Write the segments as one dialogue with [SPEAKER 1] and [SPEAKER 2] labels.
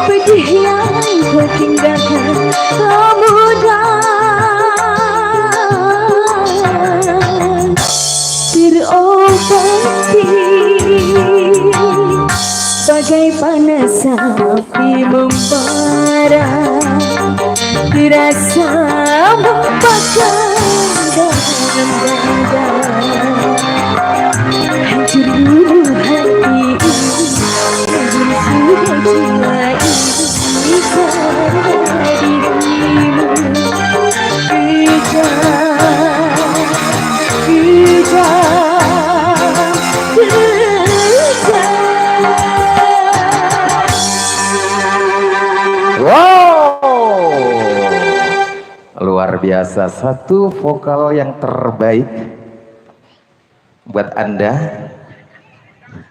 [SPEAKER 1] pedih yang kau tinggalkan kemudian terobati bagai panas api membara, terasa membakar dalam dada, hancur dulu hati ini, hancur sudah jiwa ini karena dirimu.
[SPEAKER 2] Wow, luar biasa, satu vokal yang terbaik buat Anda.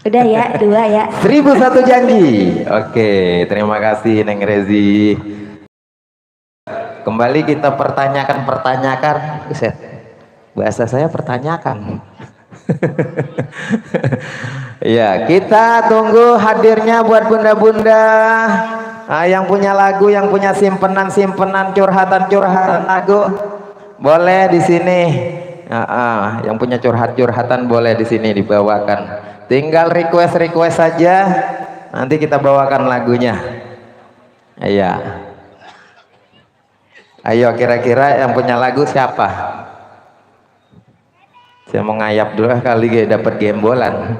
[SPEAKER 1] Udah ya, 2 ya.
[SPEAKER 2] 1001 janji. Oke, terima kasih Neng Rezi. Kembali kita pertanyakan. Buset, bahasa saya pertanyakan. Ya, kita tunggu hadirnya buat bunda-bunda yang punya lagu, yang punya simpenan curhatan lagu, boleh di sini. Yang punya curhatan boleh di sini dibawakan. Tinggal request saja, nanti kita bawakan lagunya. Iya. Ayo, kira-kira yang punya lagu siapa? Saya mau ngayap dulu kali dapat gembolan.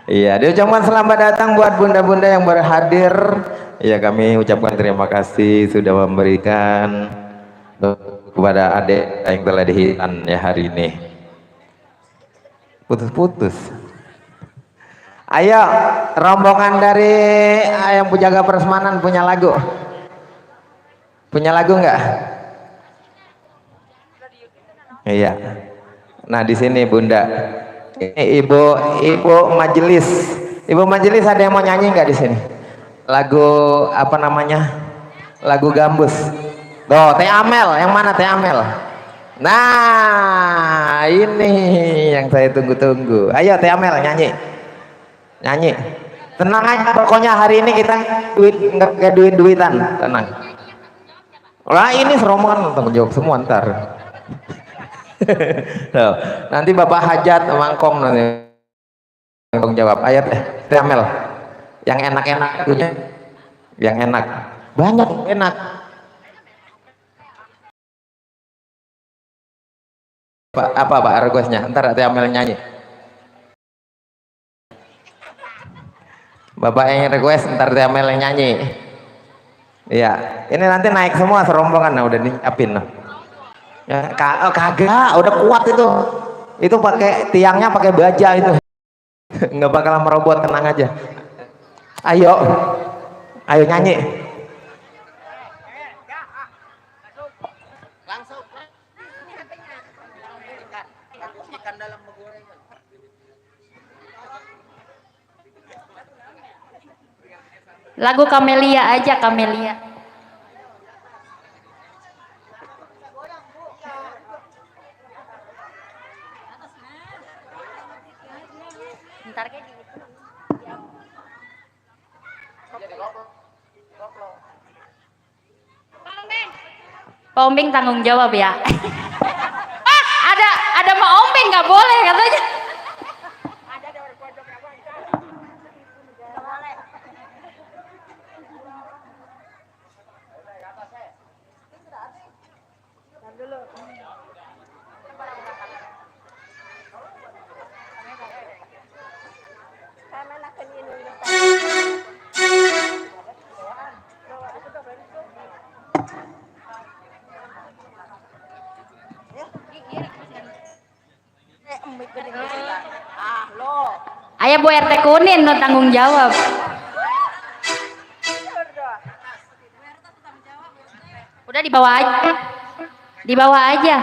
[SPEAKER 2] Iya, diucapkan selamat datang buat bunda-bunda yang berhadir. Ya, kami ucapkan terima kasih sudah memberikan kepada adik yang telah dihitan ya hari ini. Putus. Ayo, rombongan dari yang penjaga prasmanan punya lagu? Punya lagu enggak? Iya. Nah, di sini Bunda. Ini ibu majelis ada yang mau nyanyi nggak di sini? Lagu apa namanya? Lagu gambus. Tuh, Teh Amel, yang mana Teh Amel? Nah, ini yang saya tunggu-tunggu. Ayo Teh Amel nyanyi. Tenang aja, pokoknya hari ini kita nggak duitan, tenang. Lah ini serombongan tanggung jawab semua ntar. Tuh, nanti Bapak Hajat Mangkong nanti tanggung jawab. Ayo Teh Amel, yang enak-enak, yang enak, banyak enak. Apa requestnya? Ntar Teh Amel nyanyi. Bapak yang request, ntar Teh Amel nyanyi. Iya, ini nanti naik semua serombongan. Nah, udah nyiapin noh. Ya, kagak, udah kuat itu pakai tiangnya pakai baja itu. Nggak bakalan merobot, tenang aja. Ayo nyanyi.
[SPEAKER 1] Lagu Kamelia aja, Kamelia. Ntar kayak gitu. Pak Ombing tanggung jawab ya. Ada Pak Ombing nggak boleh katanya. Ayah Bu RT Kunin no tanggung jawab. Udah dibawa aja. Dibawa aja.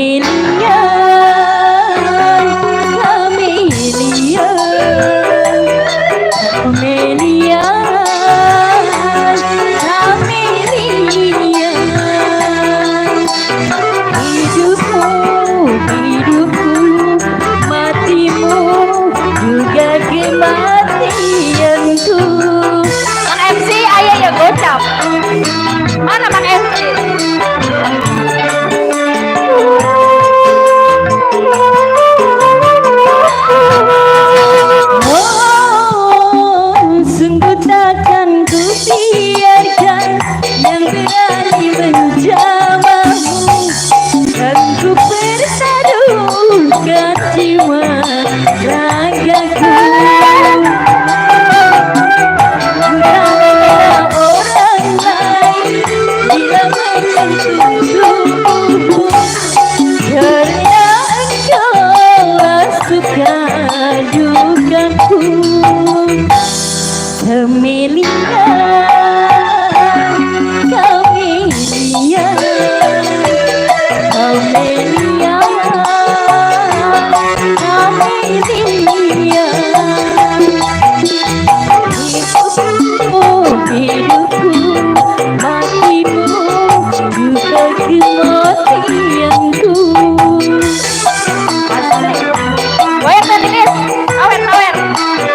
[SPEAKER 1] Camelia, Camelia, Camelia, Camelia. Hidupmu, hidupku, matimu juga kematianku. Mang MC, ayah ya gocap. Mana Mang MC? Oh, sungguh takkan ku biarkan yang berani menjamahmu, dan ku pertaruhkan jiwa ragaku. Bukanlah orang lain yang menyentuh tubuhmu, karena engkaulah suka dukaku. Camelia, Camelia, Camelia, Camelia. Hidupmu, hidupku, matimu juga kematianku. Goyang tadi nih, awer.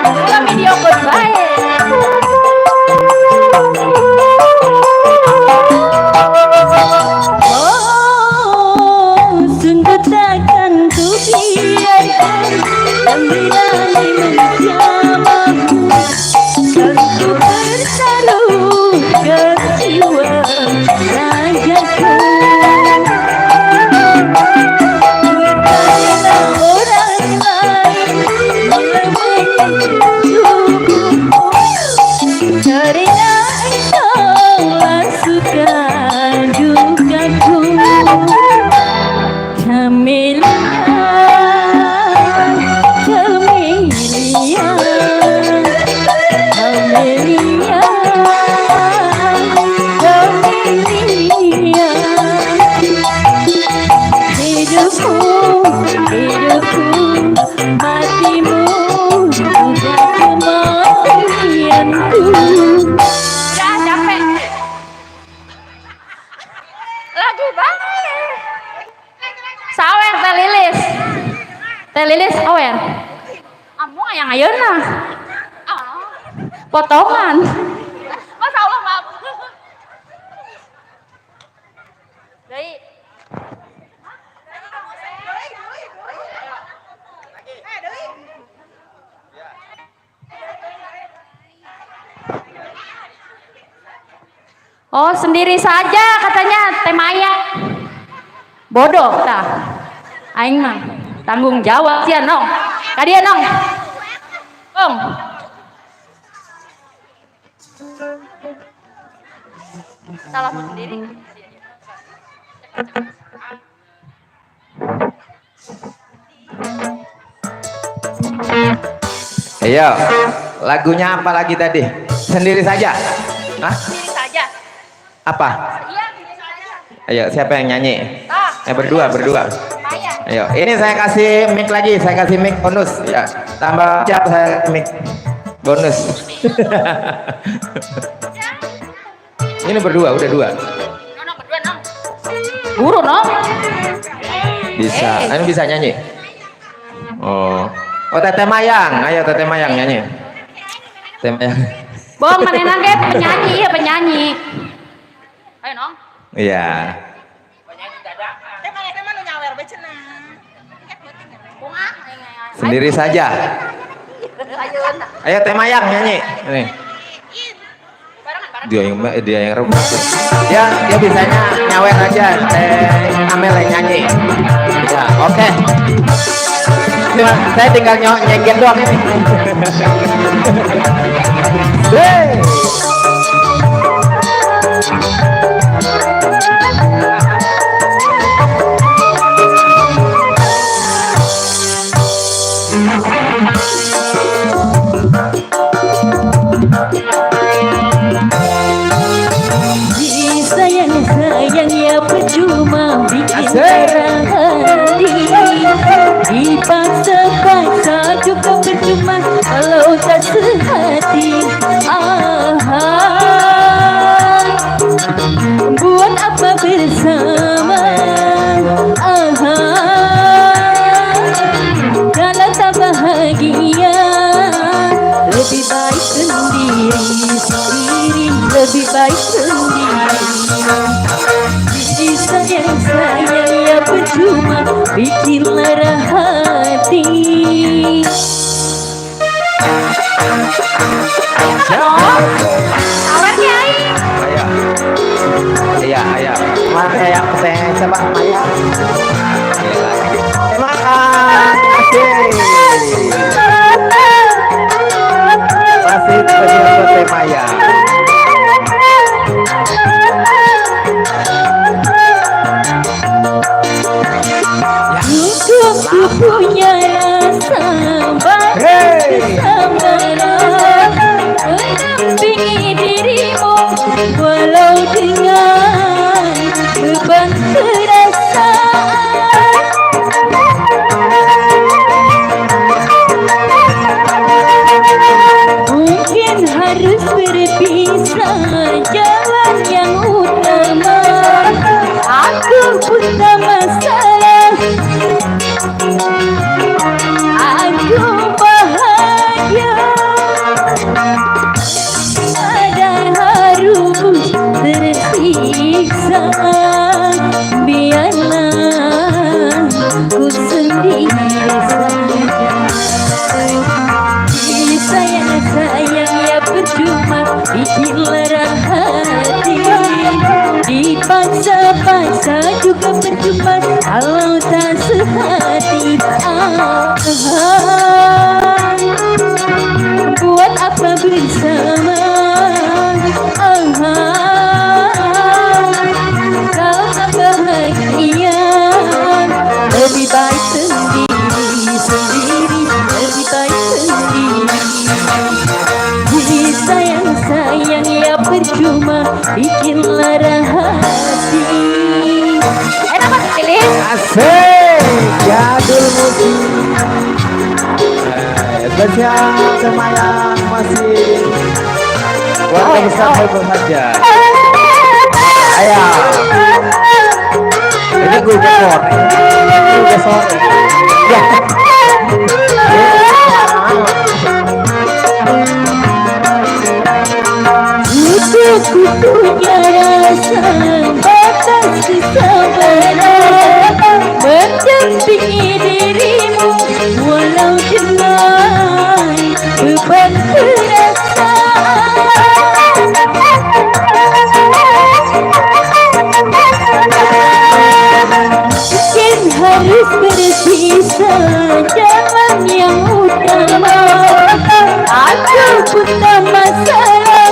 [SPEAKER 1] Ulah video goodbye. Oh, sungguh takkan ku biarkan yang berani menjamahmu, dan ku pertaruhkan jiwa ragaku. Bukanlah orang lain yang menyentuh tubuhmu, karena engkaulah suka dukaku. Camelia, Camelia, Camelia, Camelia. Hidupmu, hidupku, matimu juga kematianku. Ya, capek. Lagi banget. Sawer teh Lilis. Teh Lilis awer. Amu yang ayeuna. Potongan. Masa Allah maaf. Deui. Oh, sendiri saja katanya Teh Maya. Bodoh tah. Aing mah tanggung jawab sia nong. Ka dieu nong. Bong. Salah sendiri.
[SPEAKER 2] Ayo, lagunya apa lagi tadi? Sendiri saja. Hah?
[SPEAKER 1] Sendiri saja.
[SPEAKER 2] Apa?
[SPEAKER 1] Iya, sendiri saja.
[SPEAKER 2] Ayo, siapa yang nyanyi? Berdua.
[SPEAKER 1] Maya.
[SPEAKER 2] Ayo, ini saya kasih mic lagi, saya kasih mic bonus ya. Tambah cap saya mic bonus. Ini berdua, udah dua.
[SPEAKER 1] Nong berdua nong. Guru nong.
[SPEAKER 2] Bisa, ini bisa nyanyi. Oh, Teteh Mayang, ayo Teteh Mayang nyanyi. Teteh Mayang.
[SPEAKER 1] Bong, mana ge penyanyi ya penyanyi. Ayo nong.
[SPEAKER 2] Iya. Sendiri saja. Ayo Teh Mayang nyanyi. Ini. Dia yang rebut. Dia bisanya nyawer aja. Teh Amel yang nyanyi. Ya, oke. Saya tinggal nyenggen doang ini. Hey.
[SPEAKER 1] Sayang ya percuma bikin marah. bikin lerah hati. Tawarnya
[SPEAKER 2] Ayah. Mana yang teh coba Maya? Terima kasih. Masih penyanyi teh Maya.
[SPEAKER 1] Aku punya rasa kesabaran mendampingi dirimu walau dengan beban perasaan. Mungkin harus berpisah jalan yang utama. Aku pun tak masalah, aku bahagia. Ada harus tersiksa, biarlah ku sendiri saja. Sayang ya percuma bikin lerah hati. Dipaksa-paksa juga percuma kalau tak sehati. Buat apa bersama? Kalau tak bahagia, lebih baik sendiri, lebih baik sendiri. Sayang ya percuma bikin lerah hati. Enak banget pilih.
[SPEAKER 2] Asik, jadul musik. Spesial semayang masih warga besar Hibur saja. Ayo. Ini gue udah sore. Udah sore. Ya.
[SPEAKER 1] Aku punya rasa batas kesabaran mendampingi dirimu walau dengan beban perasaan. Mungkin harus berpisah jalan yang utama. Aku pun tak masalah,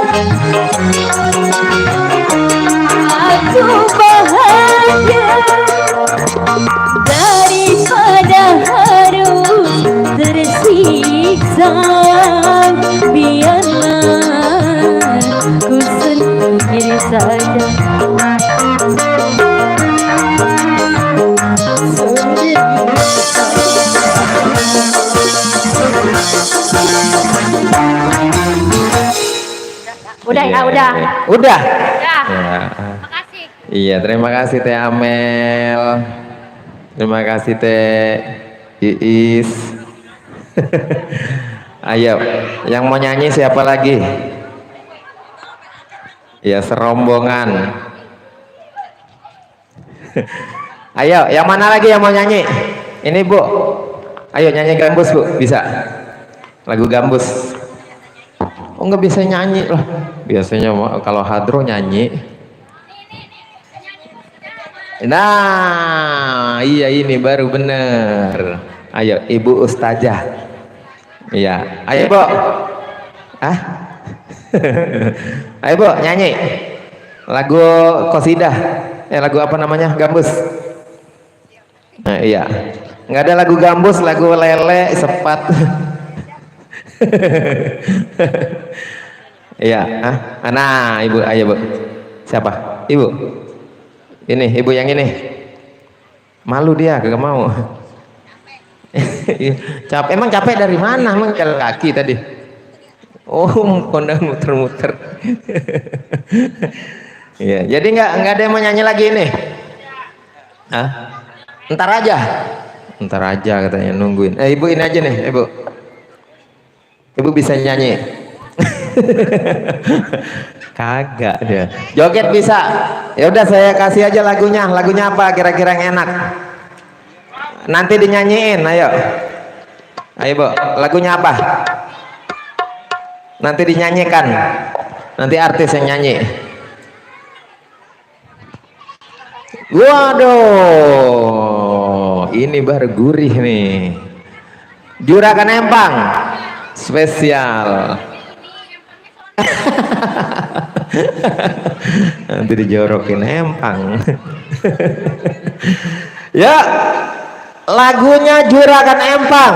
[SPEAKER 1] aku bahagia. Daripada harus tersiksa, biarlah ku sendiri saja. Udah ya, udah.
[SPEAKER 2] Udah.
[SPEAKER 1] Ya.
[SPEAKER 2] Makasih. Iya, terima kasih Teh Amel. Terima kasih Teh Iis. Ayo, yang mau nyanyi siapa lagi? Ya, serombongan. Ayo, yang mana lagi yang mau nyanyi? Ini Bu. Ayo nyanyi gambus Bu, bisa? Lagu gambus. Oh nggak bisa nyanyi lah. Biasanya kalau hadro nyanyi. Nah, iya ini baru bener. Ayo Ibu Ustazah. Iya, ayo Bu. Ah? Ayo Bu nyanyi. Lagu qasidah. Lagu apa namanya? Gambus. Nah, iya. Nggak ada lagu gambus, lagu lele, sepat. Iya, nah Ibu, ayo Bu. Siapa? Ibu. Ini Ibu yang ini. Malu dia, kagak mau. Capek, emang capek dari mana? Emang jalan kaki tadi. Oh, kondang muter-muter. Iya, jadi nggak ada yang mau nyanyi lagi ini. Hah? Ntar aja katanya nungguin. Ibu ini aja nih, Ibu. Ibu bisa nyanyi? Kagak dia. Joget bisa. Ya udah saya kasih aja lagunya. Lagunya apa kira-kira yang enak? Nanti dinyanyiin, ayo. Ayo, Bu. Lagunya apa? Nanti dinyanyikan. Nanti artis yang nyanyi. Waduh, ini baru gurih nih. Juragan Empang spesial. Nanti dijorokin Empang. Ya, lagunya Juragan Empang.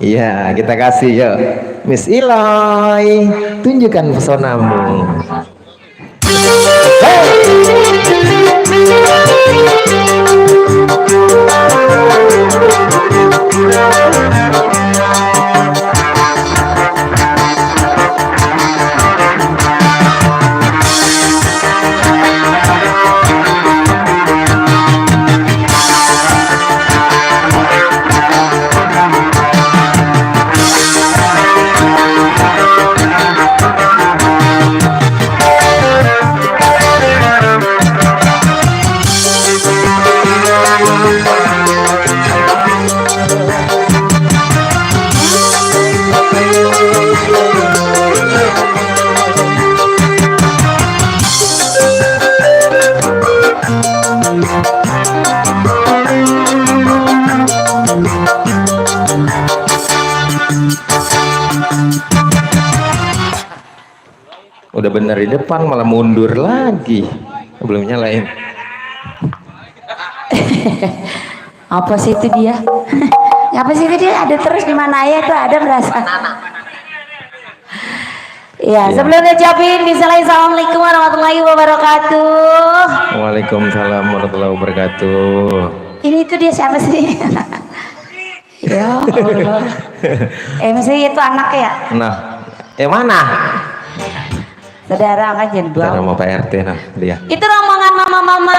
[SPEAKER 2] Iya, kita kasih yuk. Miss Iloy, tunjukkan pesonamu. Udah bener di depan malah mundur lagi. Belum nyalain.
[SPEAKER 1] Apa sih itu dia? Apa sih itu dia? Ada terus di mana ya tuh ada merasa. Ya, sebelumnya jawabin misalnya assalamualaikum warahmatullahi wabarakatuh.
[SPEAKER 2] Waalaikumsalam warahmatullahi wabarakatuh.
[SPEAKER 1] Ini tuh dia siapa sih? Ya Allah. Maksudnya itu anak ya?
[SPEAKER 2] Nah, mana?
[SPEAKER 1] Saudara kan jadi
[SPEAKER 2] Saudara mau Pak RT nah dia.
[SPEAKER 1] Itu rombongan mama-mama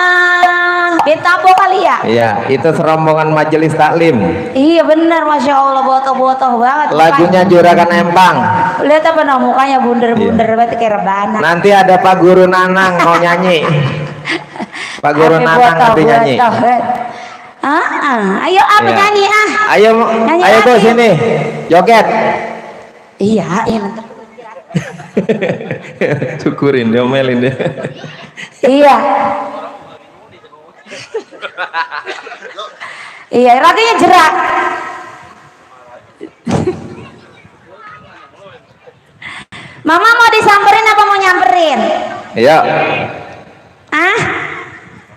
[SPEAKER 1] Betabo kali ya?
[SPEAKER 2] Iya, itu serombongan majelis taklim.
[SPEAKER 1] Iya benar, masya Allah botoh-botoh banget.
[SPEAKER 2] Lagunya Juragan Empang.
[SPEAKER 1] Lihat apa nah, mukanya bunder-bunder banget kayak rebana.
[SPEAKER 2] Nanti ada Pak Guru Nanang mau nyanyi. Pak Guru Nanang nanti nyanyi.
[SPEAKER 1] Ayo apa nyanyi
[SPEAKER 2] Ayo,
[SPEAKER 1] nyanyi
[SPEAKER 2] ayo Bu sini, joget.
[SPEAKER 1] Iya, nanti.
[SPEAKER 2] Syukurin, diomelin deh.
[SPEAKER 1] Iya. Iya, rotinya jerak. Mama mau disamperin apa mau nyamperin?
[SPEAKER 2] Iya.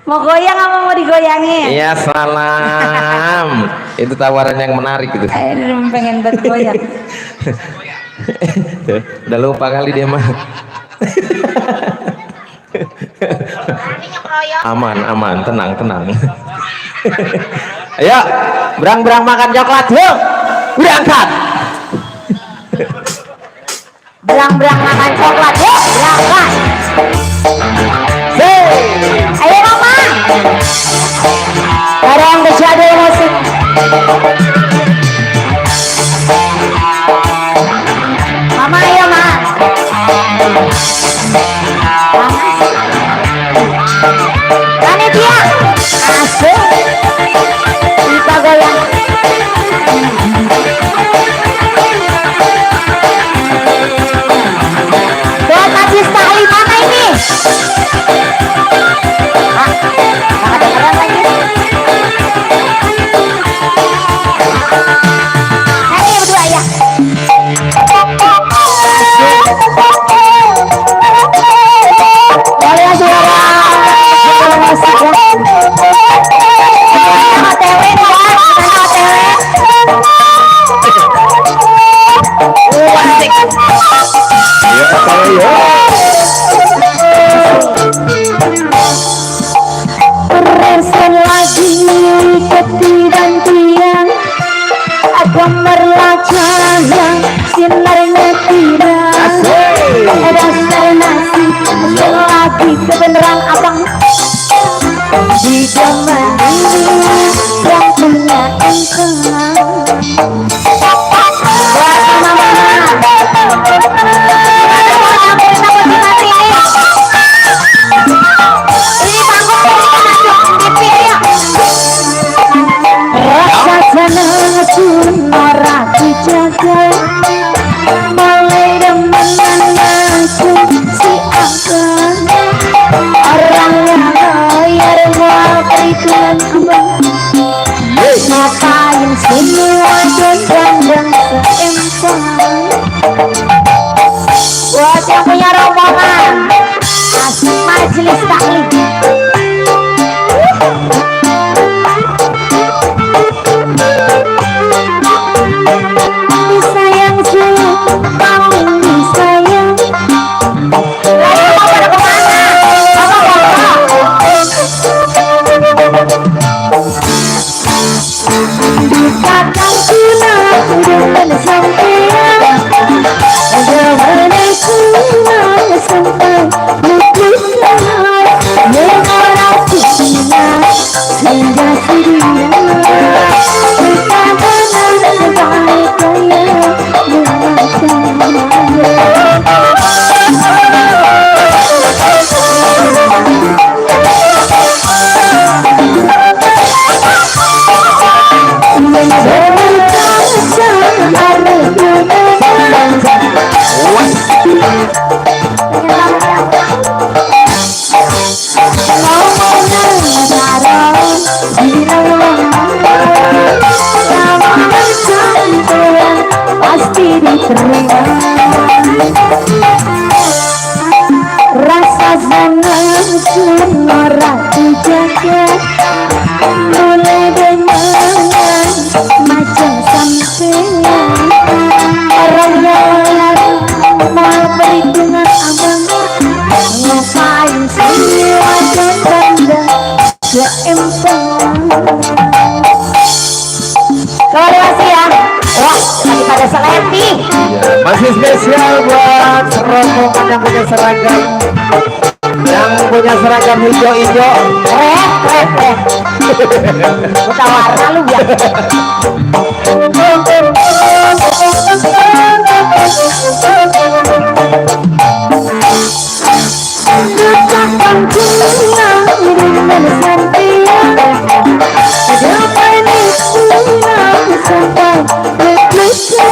[SPEAKER 1] Mau goyang apa mau digoyangin?
[SPEAKER 2] Iya, salam. Itu tawaran yang menarik gitu.
[SPEAKER 1] Pengen banget goyang.
[SPEAKER 2] Udah lupa kali dia mah. Aman, tenang. Ayo, berang makan coklat yuk. Berangkat.
[SPEAKER 1] Berang makan coklat yuk, berangkat. Ayo mama. Ada yang berjadul musik. Mama ayo ma. Panitia asik. Kita goyang. Buat najis taklim mana ini? Ada keren lagi. semua dan seempang. Buat yang punya rombongan asik majelis taklim. Disayang sih, paling disayang. Pada kemana? Dikatakan tunang dengan sampean, ada meneku mana sampai lukisan yang orang tua sehingga sedia kita benar baik pasti diterima. Rasa senang semua dijaga, mulai dengan macam sampean. Orang yang lalu mau perhitungan abang, ngapain semua dan benda seempang. Terima kasih ya. Wah, lagi pada selepi.
[SPEAKER 2] Ya, masih spesial buat rombongan yang punya seragam, yang punya seragam hijau-hijau.
[SPEAKER 1] Buta warna lu ya. Dikatakan tunang dengan sampean, ada penipu sampai lukisan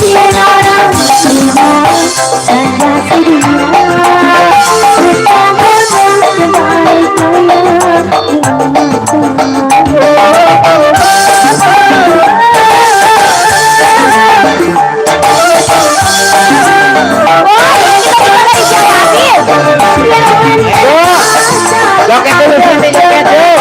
[SPEAKER 1] yang orang tua sehingga sedia kita benar baik
[SPEAKER 2] Joget dulu sini, joget dulu.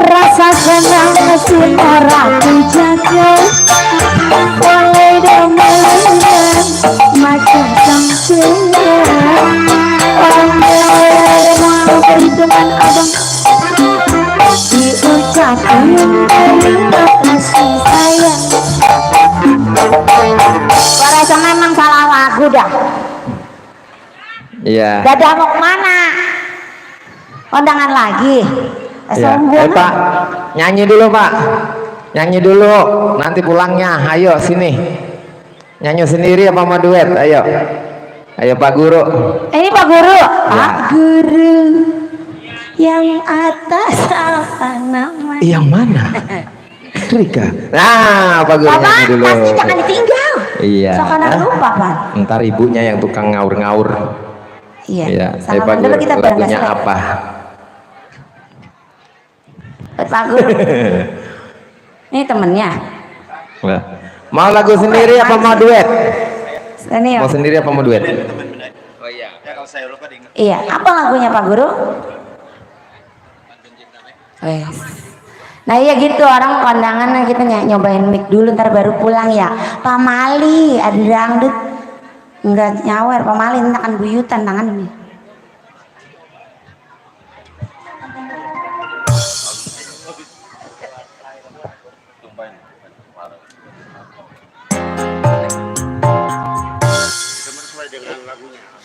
[SPEAKER 1] Rasa senang semua dijaga, mulai dengan macam sampean. Orang yang mau perhitungan abang, diucapkan terima kasih sayang. Gua rasa memang salah lagu dah.
[SPEAKER 2] Iya.
[SPEAKER 1] Dadah mau kemana? Kondangan lagi.
[SPEAKER 2] Ya.
[SPEAKER 1] Sombong.
[SPEAKER 2] Pak, nyanyi dulu Pak, nyanyi dulu. Nanti pulangnya, ayo sini. Nyanyi sendiri apa mau duet? Ayo, ayo Pak Guru.
[SPEAKER 1] Ini Pak Guru.
[SPEAKER 2] Ya.
[SPEAKER 1] Pak Guru yang atas apa namanya?
[SPEAKER 2] Yang mana? Rika. Nah, Pak Guru nyanyi dulu.
[SPEAKER 1] Pasti jangan ditinggal.
[SPEAKER 2] Iya.
[SPEAKER 1] Soalnya lupa Pak.
[SPEAKER 2] Ntar ibunya yang tukang ngaur-ngaur.
[SPEAKER 1] Iya.
[SPEAKER 2] Iya.
[SPEAKER 1] Salaman dulu kita
[SPEAKER 2] lagunya apa?
[SPEAKER 1] Pak Guru. Ini temennya.
[SPEAKER 2] Nah. Mau lagu sendiri apa mau duet?
[SPEAKER 1] Ini
[SPEAKER 2] Mau sendiri apa mau duet?
[SPEAKER 3] Oh iya. Ya kalau saya lupa diingat.
[SPEAKER 1] Iya. Apa lagunya Pak Guru? Nah iya gitu, orang kondangan kita nyobain mic dulu, ntar baru pulang ya. Pak Mali ada dangdut nggak nyawer, Pak Mali ntar kan buyutan tangan ini.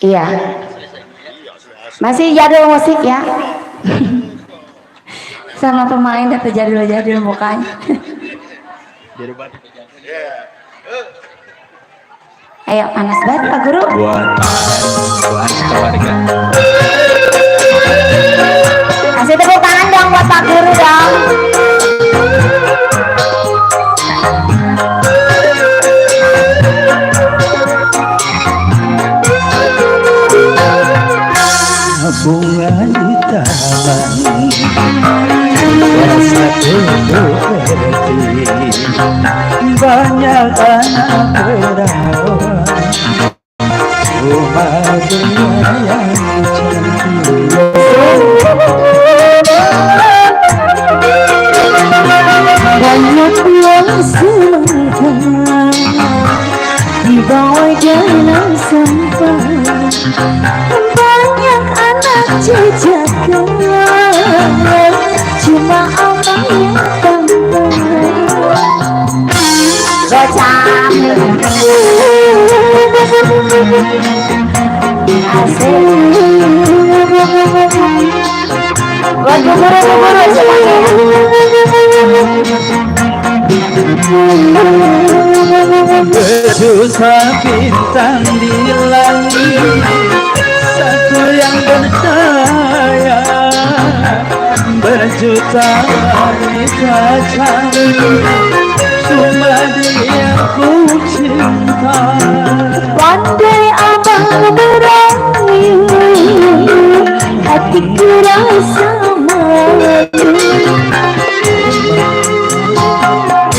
[SPEAKER 1] Iya. Masih jadul musik ya. Sama pemain atau jadul-jadul mukanya. Ayo panas banget Pak Guru.
[SPEAKER 3] Buat keluarga.
[SPEAKER 1] Kasih tepuk dong.
[SPEAKER 4] Bunga di taman rasa berhenti, banyak anak perawan, rumah dunia yang cantik.
[SPEAKER 5] Banyak yang semangat di bawah jalan sampah, banyak anak jejakan, cuma abang yang tampan.
[SPEAKER 4] Berjuta bintang di langit, satu yang bercahaya, berjuta wanita cantik, cuma dia ku cinta.
[SPEAKER 5] Pandai abang merayu, hatiku rasa malu.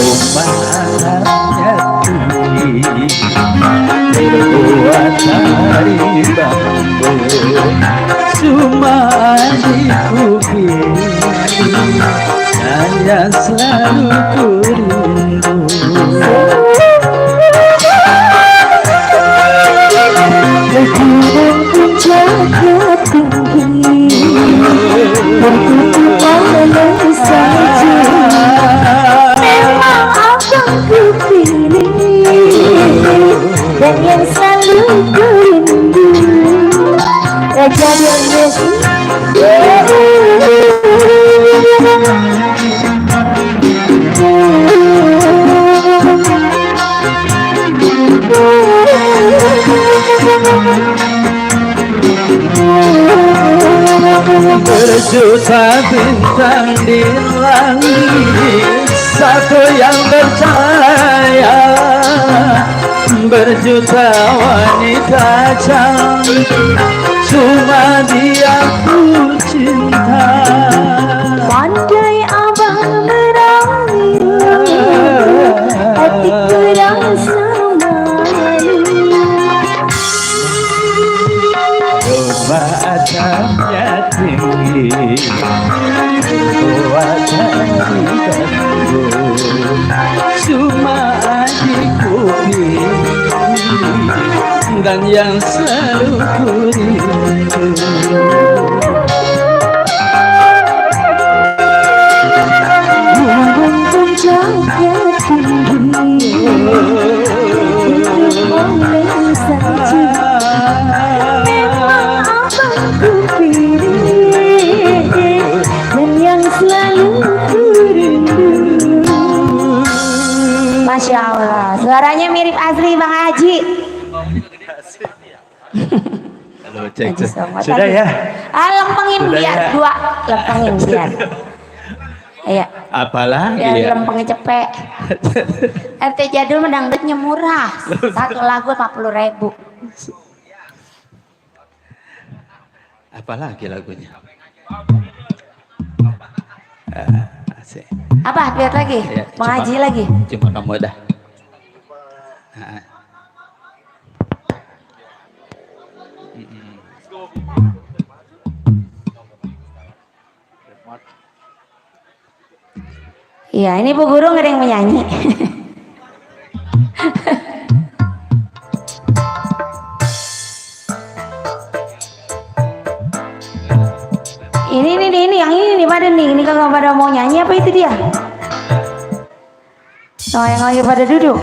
[SPEAKER 4] Rumahnya tinggi, terbuat dari bambu, cuma adikku pilih, dan yang selalu ku rindu.
[SPEAKER 5] Gunung puncaknya tinggi, bertutup oleh salju. Memang abang ku pilih, dan yang selalu ku rindu. Raja Indonesia.
[SPEAKER 4] Berjuta bintang di langit, satu yang bercahaya, berjuta wanita cantik, cuma dia ku cinta.
[SPEAKER 5] Pandai abang merayu, hatiku rasa malu.
[SPEAKER 4] Rumah atapnya tinggi, terbuat dari bambu, cuma adikku pilih, dan yang selalu ku rindu.
[SPEAKER 5] Gunung puncaknya tinggi, bertutup oleh salju. Memang abang ku pilih, dan yang selalu ku rindu. Masya Allah, suaranya mirip asli Bang Haji.
[SPEAKER 4] Halo, cek.
[SPEAKER 5] Haji Somad.
[SPEAKER 4] Sudah ya?
[SPEAKER 5] Lempengin
[SPEAKER 4] Sudah
[SPEAKER 5] biar
[SPEAKER 4] ya?
[SPEAKER 5] dua, lempengin biar. Iya.
[SPEAKER 4] Apalagi
[SPEAKER 5] Biar
[SPEAKER 4] ya?
[SPEAKER 5] lempengnya cepet. RT jadul mendangdutnya murah, satu lagu 50.000.
[SPEAKER 4] Apalagi lagunya? Asik.
[SPEAKER 5] Apa? Lihat lagi,
[SPEAKER 4] Ya,
[SPEAKER 5] mengaji
[SPEAKER 4] cuma-
[SPEAKER 5] lagi.
[SPEAKER 4] Cuma kamu dah.
[SPEAKER 5] Iya, ini Bu Guru nggak ada yang menyanyi. ini yang ini pada nih, ini kagak pada mau nyanyi apa itu dia? Oh, yang lagi pada duduk.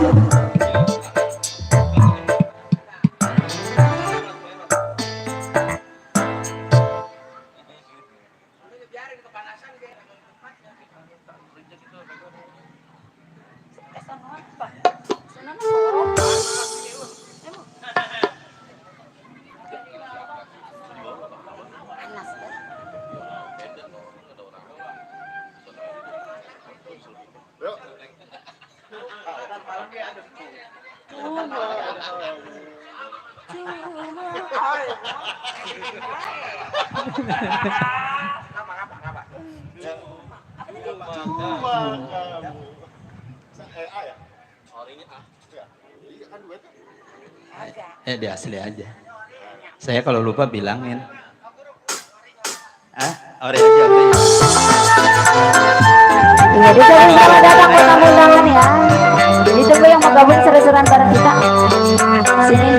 [SPEAKER 4] Di asli aja. Saya kalau lupa bilangin. Ore aja, ore.
[SPEAKER 5] Iya, ditunggu selamat datang buat tamu-undangan ya. Ditunggu yang mau gabung seru-seruan bareng kita. Sini.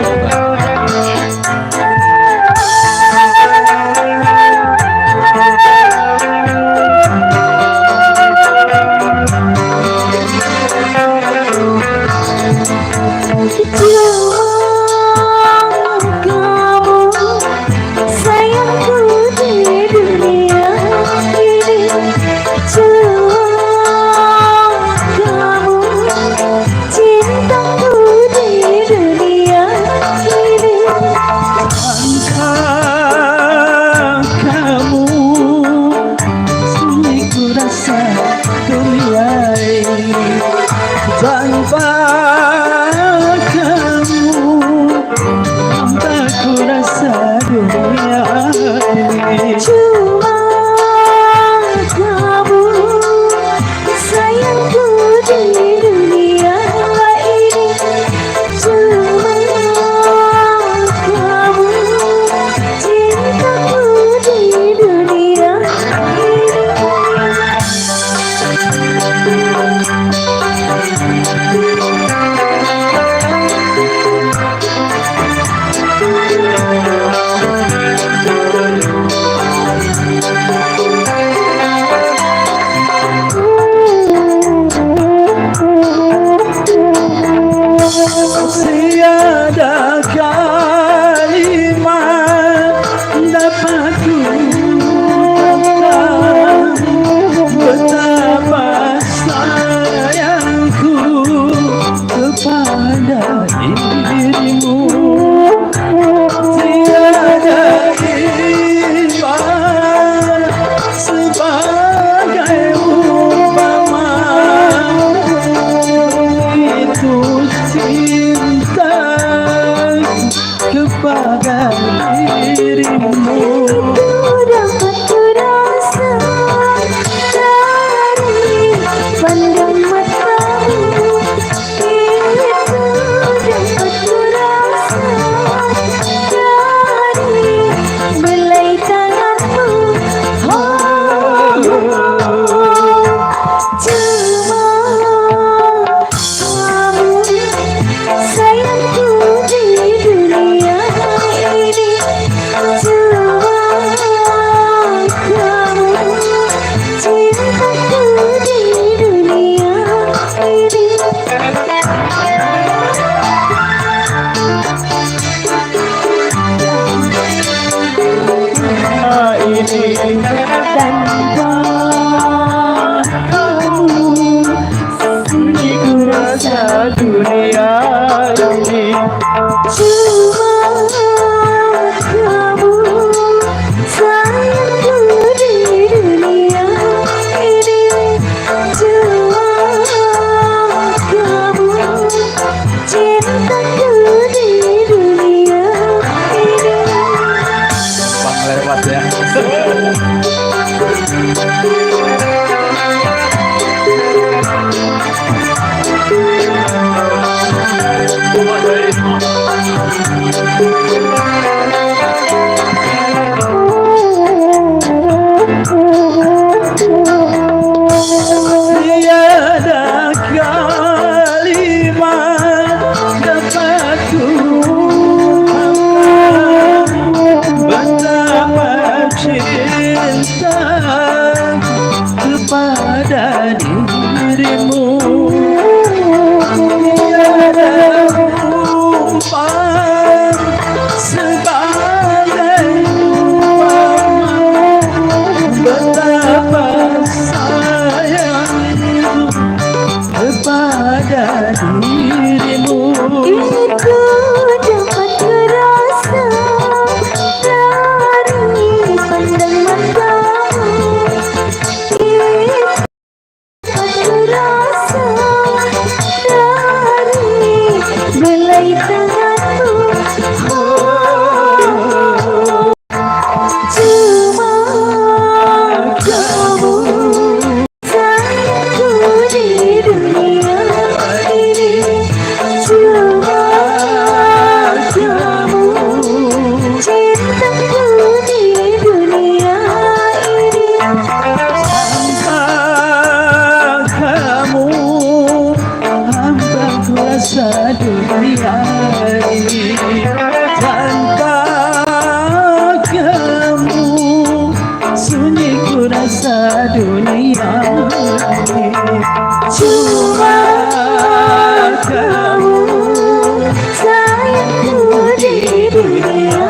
[SPEAKER 4] dunia ini. Cuma kamu sayangku di dunia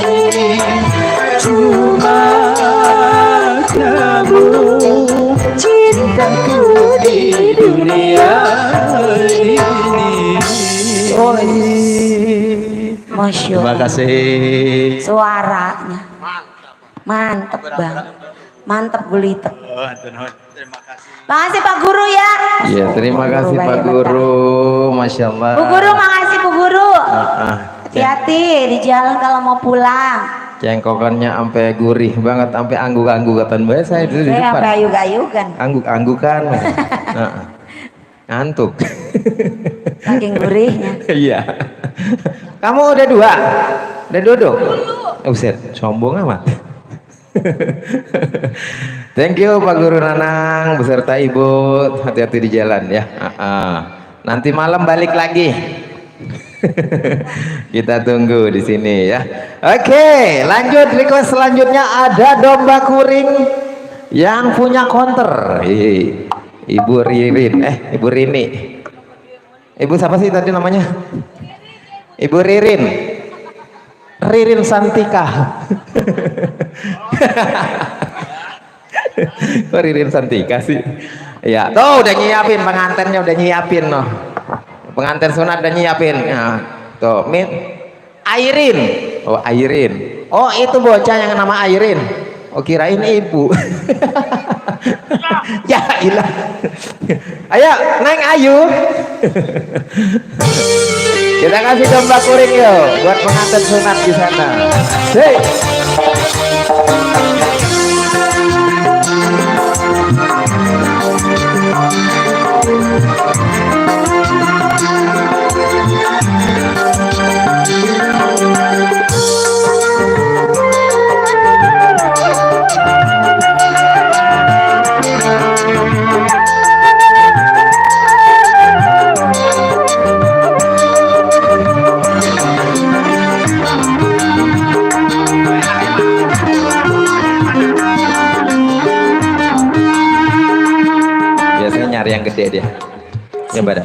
[SPEAKER 4] ini. Cuma kamu cintaku di dunia ini.
[SPEAKER 5] Masya
[SPEAKER 4] Terima
[SPEAKER 5] Allah.
[SPEAKER 4] kasih.
[SPEAKER 5] Suaranya mantep banget, mantep gulitep.
[SPEAKER 3] Terima kasih.
[SPEAKER 5] Makasih Pak Guru ya.
[SPEAKER 2] Iya, terima kasih Pak Guru. Masya Allah.
[SPEAKER 5] Bu Guru, makasih Bu Guru.
[SPEAKER 2] Ah,
[SPEAKER 5] Hati-hati di jalan kalau mau pulang.
[SPEAKER 2] cengkokannya sampai gurih banget, sampai angguk-anggukan banget saya itu di
[SPEAKER 5] Saya
[SPEAKER 2] depan.
[SPEAKER 5] sampai ayuk-ayukan.
[SPEAKER 2] Angguk-anggukan. Ngantuk.
[SPEAKER 5] Saking gurihnya.
[SPEAKER 2] Iya. Kamu udah dua? Udah duduk? Uset, sombong amat. Thank you Pak Guru Nanang beserta Ibu, hati-hati di jalan ya. Nanti malam balik lagi. Kita tunggu di sini ya. Oke, lanjut request selanjutnya ada domba kuring yang punya counter. Ibu Ririn, Ibu Rini. Ibu siapa sih tadi namanya? Ibu Ririn. Ririn Santika. Kok Ririn Santika sih? Ya, tuh udah nyiapin pengantennya, udah nyiapin noh. Pengantin sunat udah nyiapin. Nah, tuh, Airin. Oh, Airin. Oh, itu bocah yang nama Airin. Oh, kirain ibu. Ya ilah. Ayo, Neng Ayu. Kita kasih domba kuring yuk buat pengantin sunat di sana. Hey. Nyari yang gede dia. Ya pada.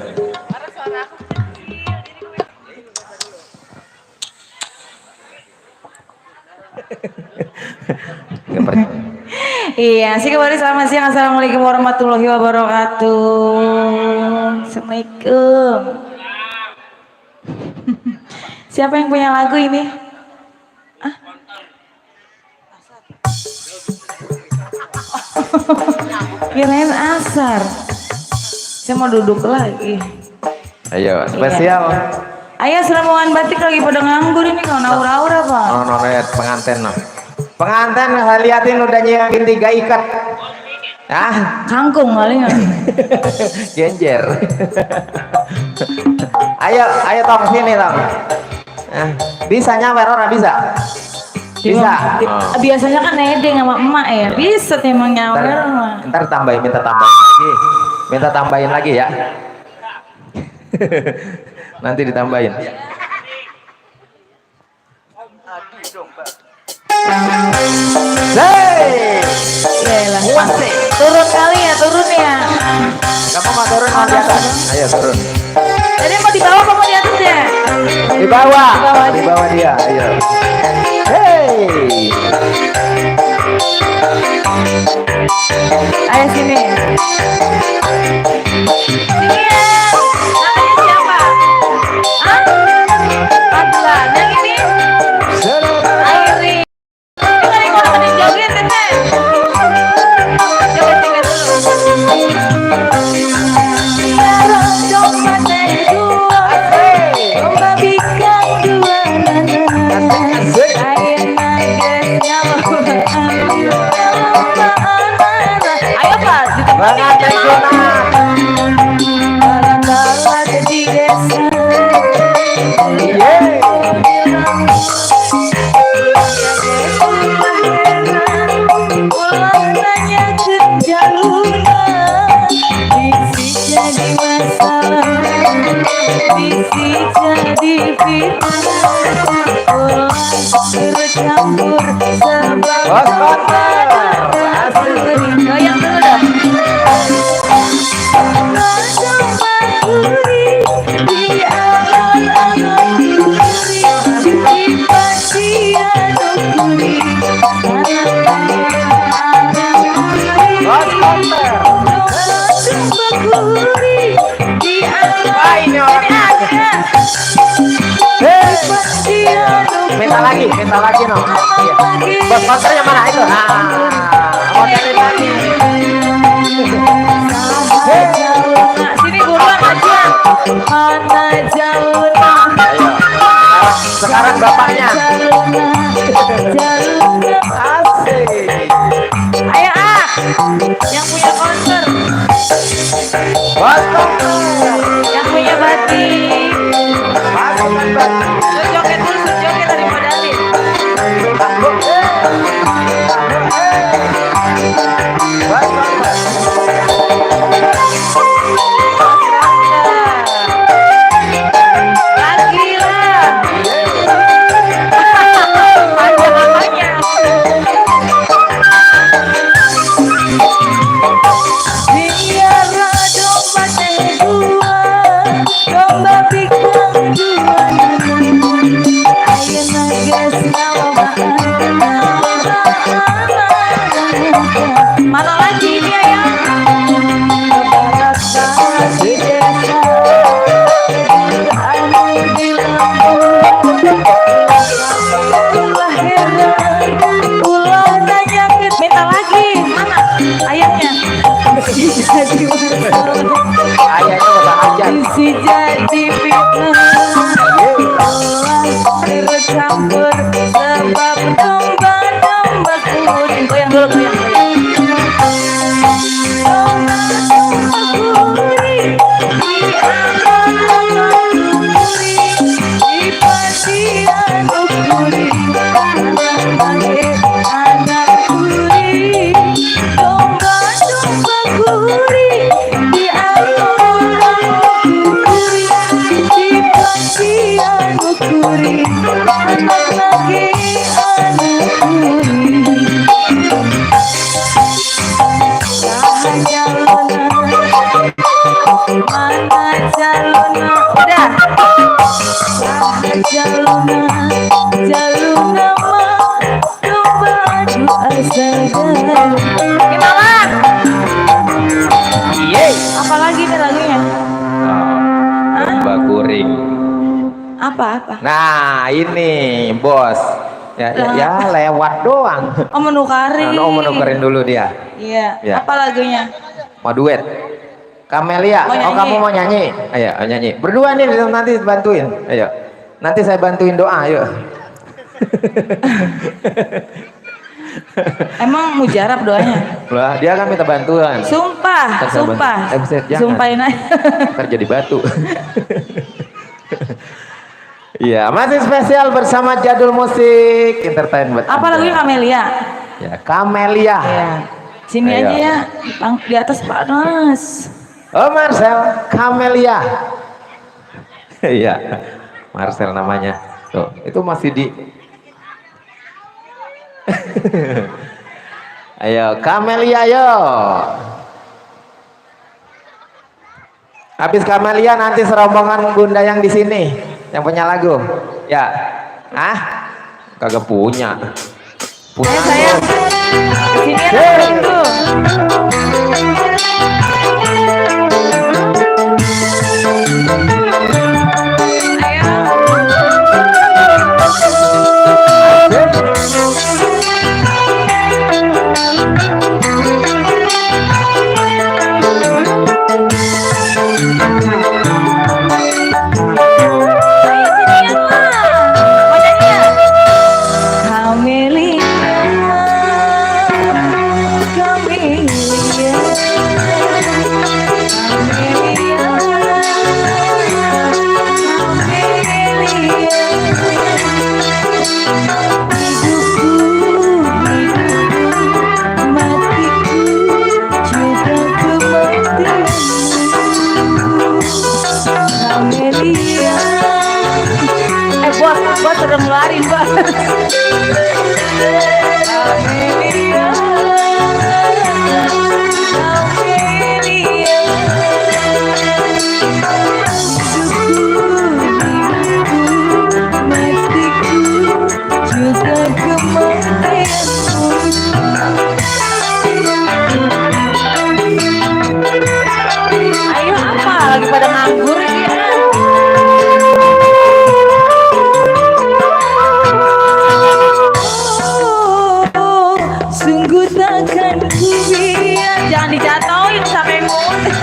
[SPEAKER 5] Iya, sih kembali selamat siang. Assalamualaikum warahmatullahi wabarakatuh. Assalamualaikum. Siapa yang punya lagu ini? Kirain asar. Saya mau duduk lagi.
[SPEAKER 2] Ayo, spesial.
[SPEAKER 5] Ayo serembungan batik lagi pada nganggur ini kalau aura-aura Pak.
[SPEAKER 2] No, lihat pengantin no. Pengantin saya liatin udah nyiapin 3 ikat.
[SPEAKER 5] Kangkung kali ya.
[SPEAKER 2] Genjer. Ayo tong sini tong. Bisa nyawer orang bisa? Bisa.
[SPEAKER 5] Biasanya kan nedeng sama emak ya. Bisa emang nyawer mah.
[SPEAKER 2] Ntar tambahin, minta tambahin lagi. Minta tambahin lagi ya. Nanti ditambahin. Hey!
[SPEAKER 5] Yaelah, turun kali ya, turun ya.
[SPEAKER 2] Kamu mau turun mau di atas? Ayo turun.
[SPEAKER 5] Jadi mau di bawah apa mau di atas ya?
[SPEAKER 2] Di bawah. Di bawah dia. Ayo. Hey!
[SPEAKER 5] Ayo sini. Sini ya. Namanya siapa? Fadlan. Yang ini? Airi. Ini kan yang orang yang joget teteh. Joget dulu. Ayo Pak,
[SPEAKER 2] Pengantin sunat.
[SPEAKER 5] di desa. Ulangannya kejaluan, isi jadi masalah, isi jadi fitnah, ulang bercampur sebab pada
[SPEAKER 2] Minta lagi no. Bos konsernya mana itu? Modelin lagi.
[SPEAKER 1] Sini buruan aja. Mana jauh.
[SPEAKER 2] Ayo. Sekarang bapaknya. Asik.
[SPEAKER 1] Ayo yang punya konser,
[SPEAKER 2] Bos
[SPEAKER 1] yang punya batik.
[SPEAKER 2] konser.
[SPEAKER 1] Joget dulu, joget dari modalin. Lagi lah. Panjang-panjang. Biarlah domba dua, domba pikang dua. Ayo nagas nama mana lagi dia ya? Minta lagi mana ayahnya?
[SPEAKER 2] Ayahnya udah aja.
[SPEAKER 1] Si jadi fitnah bercampur sebab domba kuning. Goyang dulu, goyang. Mana jaluna udah jaluna mah domba adu asagan. Gimana?
[SPEAKER 2] Yeay.
[SPEAKER 1] Apa lagi nih lagunya?
[SPEAKER 2] Domba kuring.
[SPEAKER 1] Apa?
[SPEAKER 2] Nah ini bos. Ya lewat doang.
[SPEAKER 1] Oh menukarin.
[SPEAKER 2] Nah, menukerin dulu dia.
[SPEAKER 1] Iya.
[SPEAKER 2] Ya.
[SPEAKER 1] Apa lagunya?
[SPEAKER 2] Mau duet. Kamelia,
[SPEAKER 1] Mau nyanyi.
[SPEAKER 2] kamu mau nyanyi? Ayo, nyanyi. Berdua nih nanti bantuin. Ayo. Nanti saya bantuin doa, ayo.
[SPEAKER 1] Emang mujarab doanya?
[SPEAKER 2] Lah, dia kan minta bantuan.
[SPEAKER 1] Sumpah,
[SPEAKER 2] Ntar saya
[SPEAKER 1] sumpah.
[SPEAKER 2] bantu. Buset, jangan.
[SPEAKER 1] Sumpahin aja.
[SPEAKER 2] Ntar jadi batu. Iya, masih spesial bersama Jadul Musik Entertainment.
[SPEAKER 1] Apa lagunya Kamelia?
[SPEAKER 2] Ya, Kamelia.
[SPEAKER 1] Iya. Sini
[SPEAKER 2] Ayo.
[SPEAKER 1] aja ya. Di atas panas.
[SPEAKER 2] Oh Marcel, Kamelia. Iya, Marcel namanya. Tuh, itu masih di. Ayo, Kamelia yo. Habis Kamelia nanti serombongan bunda yang di sini, yang punya lagu. Ya, kagak punya. Punya.
[SPEAKER 1] Sayang. Sini ada itu. Bos udah ngeluarin bos. Ayo apa lagi pada nganggur ya? Jangan dijatuhin sampai ngomong.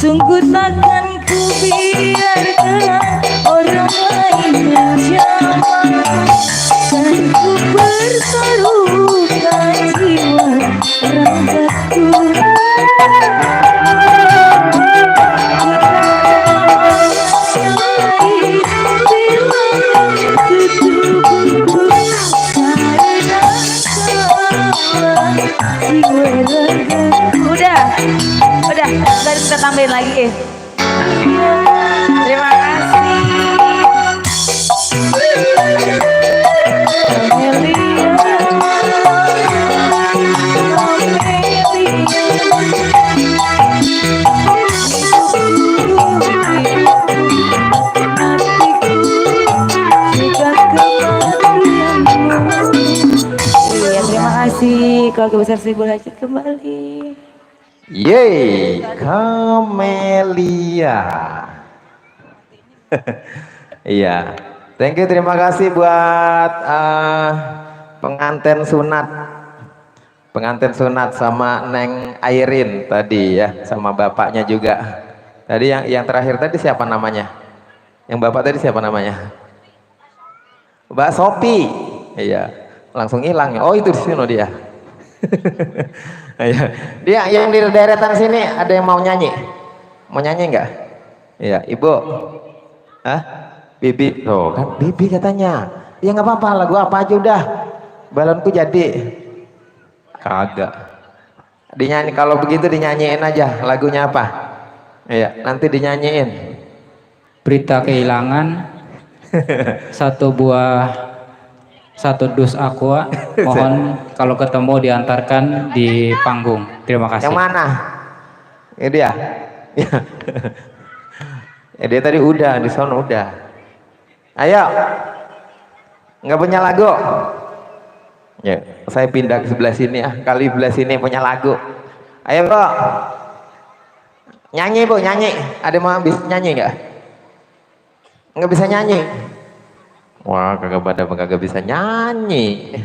[SPEAKER 1] Sungguh takkan ku biarkan orang lain menjamah, kan ku pertaruhkan jiwa ragaku. Udah, kita tambahin lagi. Terima kasih. Terima kasih. Keluarga besar Seribu Hajat kembali.
[SPEAKER 2] Yeay, Kamelia. Iya, thank you, terima kasih buat pengantin sunat sama Neng Airin tadi ya, sama bapaknya juga. Tadi yang terakhir tadi siapa namanya? Yang bapak tadi siapa namanya? Mbak Sopi. Iya, langsung hilang. Oh itu di sini dia. Dia yang di deretan sini ada yang mau nyanyi? Mau nyanyi enggak? Iya, Ibu. Hah? Bibi. Oh, kan Bibi katanya. Ya nggak apa-apa, lagu apa aja udah. Balonku jadi. Kagak. Dinyanyi, kalau begitu dinyanyiin aja. Lagunya apa? Iya, nanti dinyanyiin.
[SPEAKER 6] Berita kehilangan satu dus aqua, mohon kalau ketemu diantarkan di panggung. Terima kasih.
[SPEAKER 2] Yang mana? Ini dia. Ya, dia tadi udah di sono udah. Ayo, nggak punya lagu? Ya, saya pindah ke sebelah sini ya. Kali sebelah sini punya lagu. Ayo bro, nyanyi bu, nyanyi. Ada mau bisa nyanyi nggak? Nggak bisa nyanyi. Wah, kagak bisa nyanyi.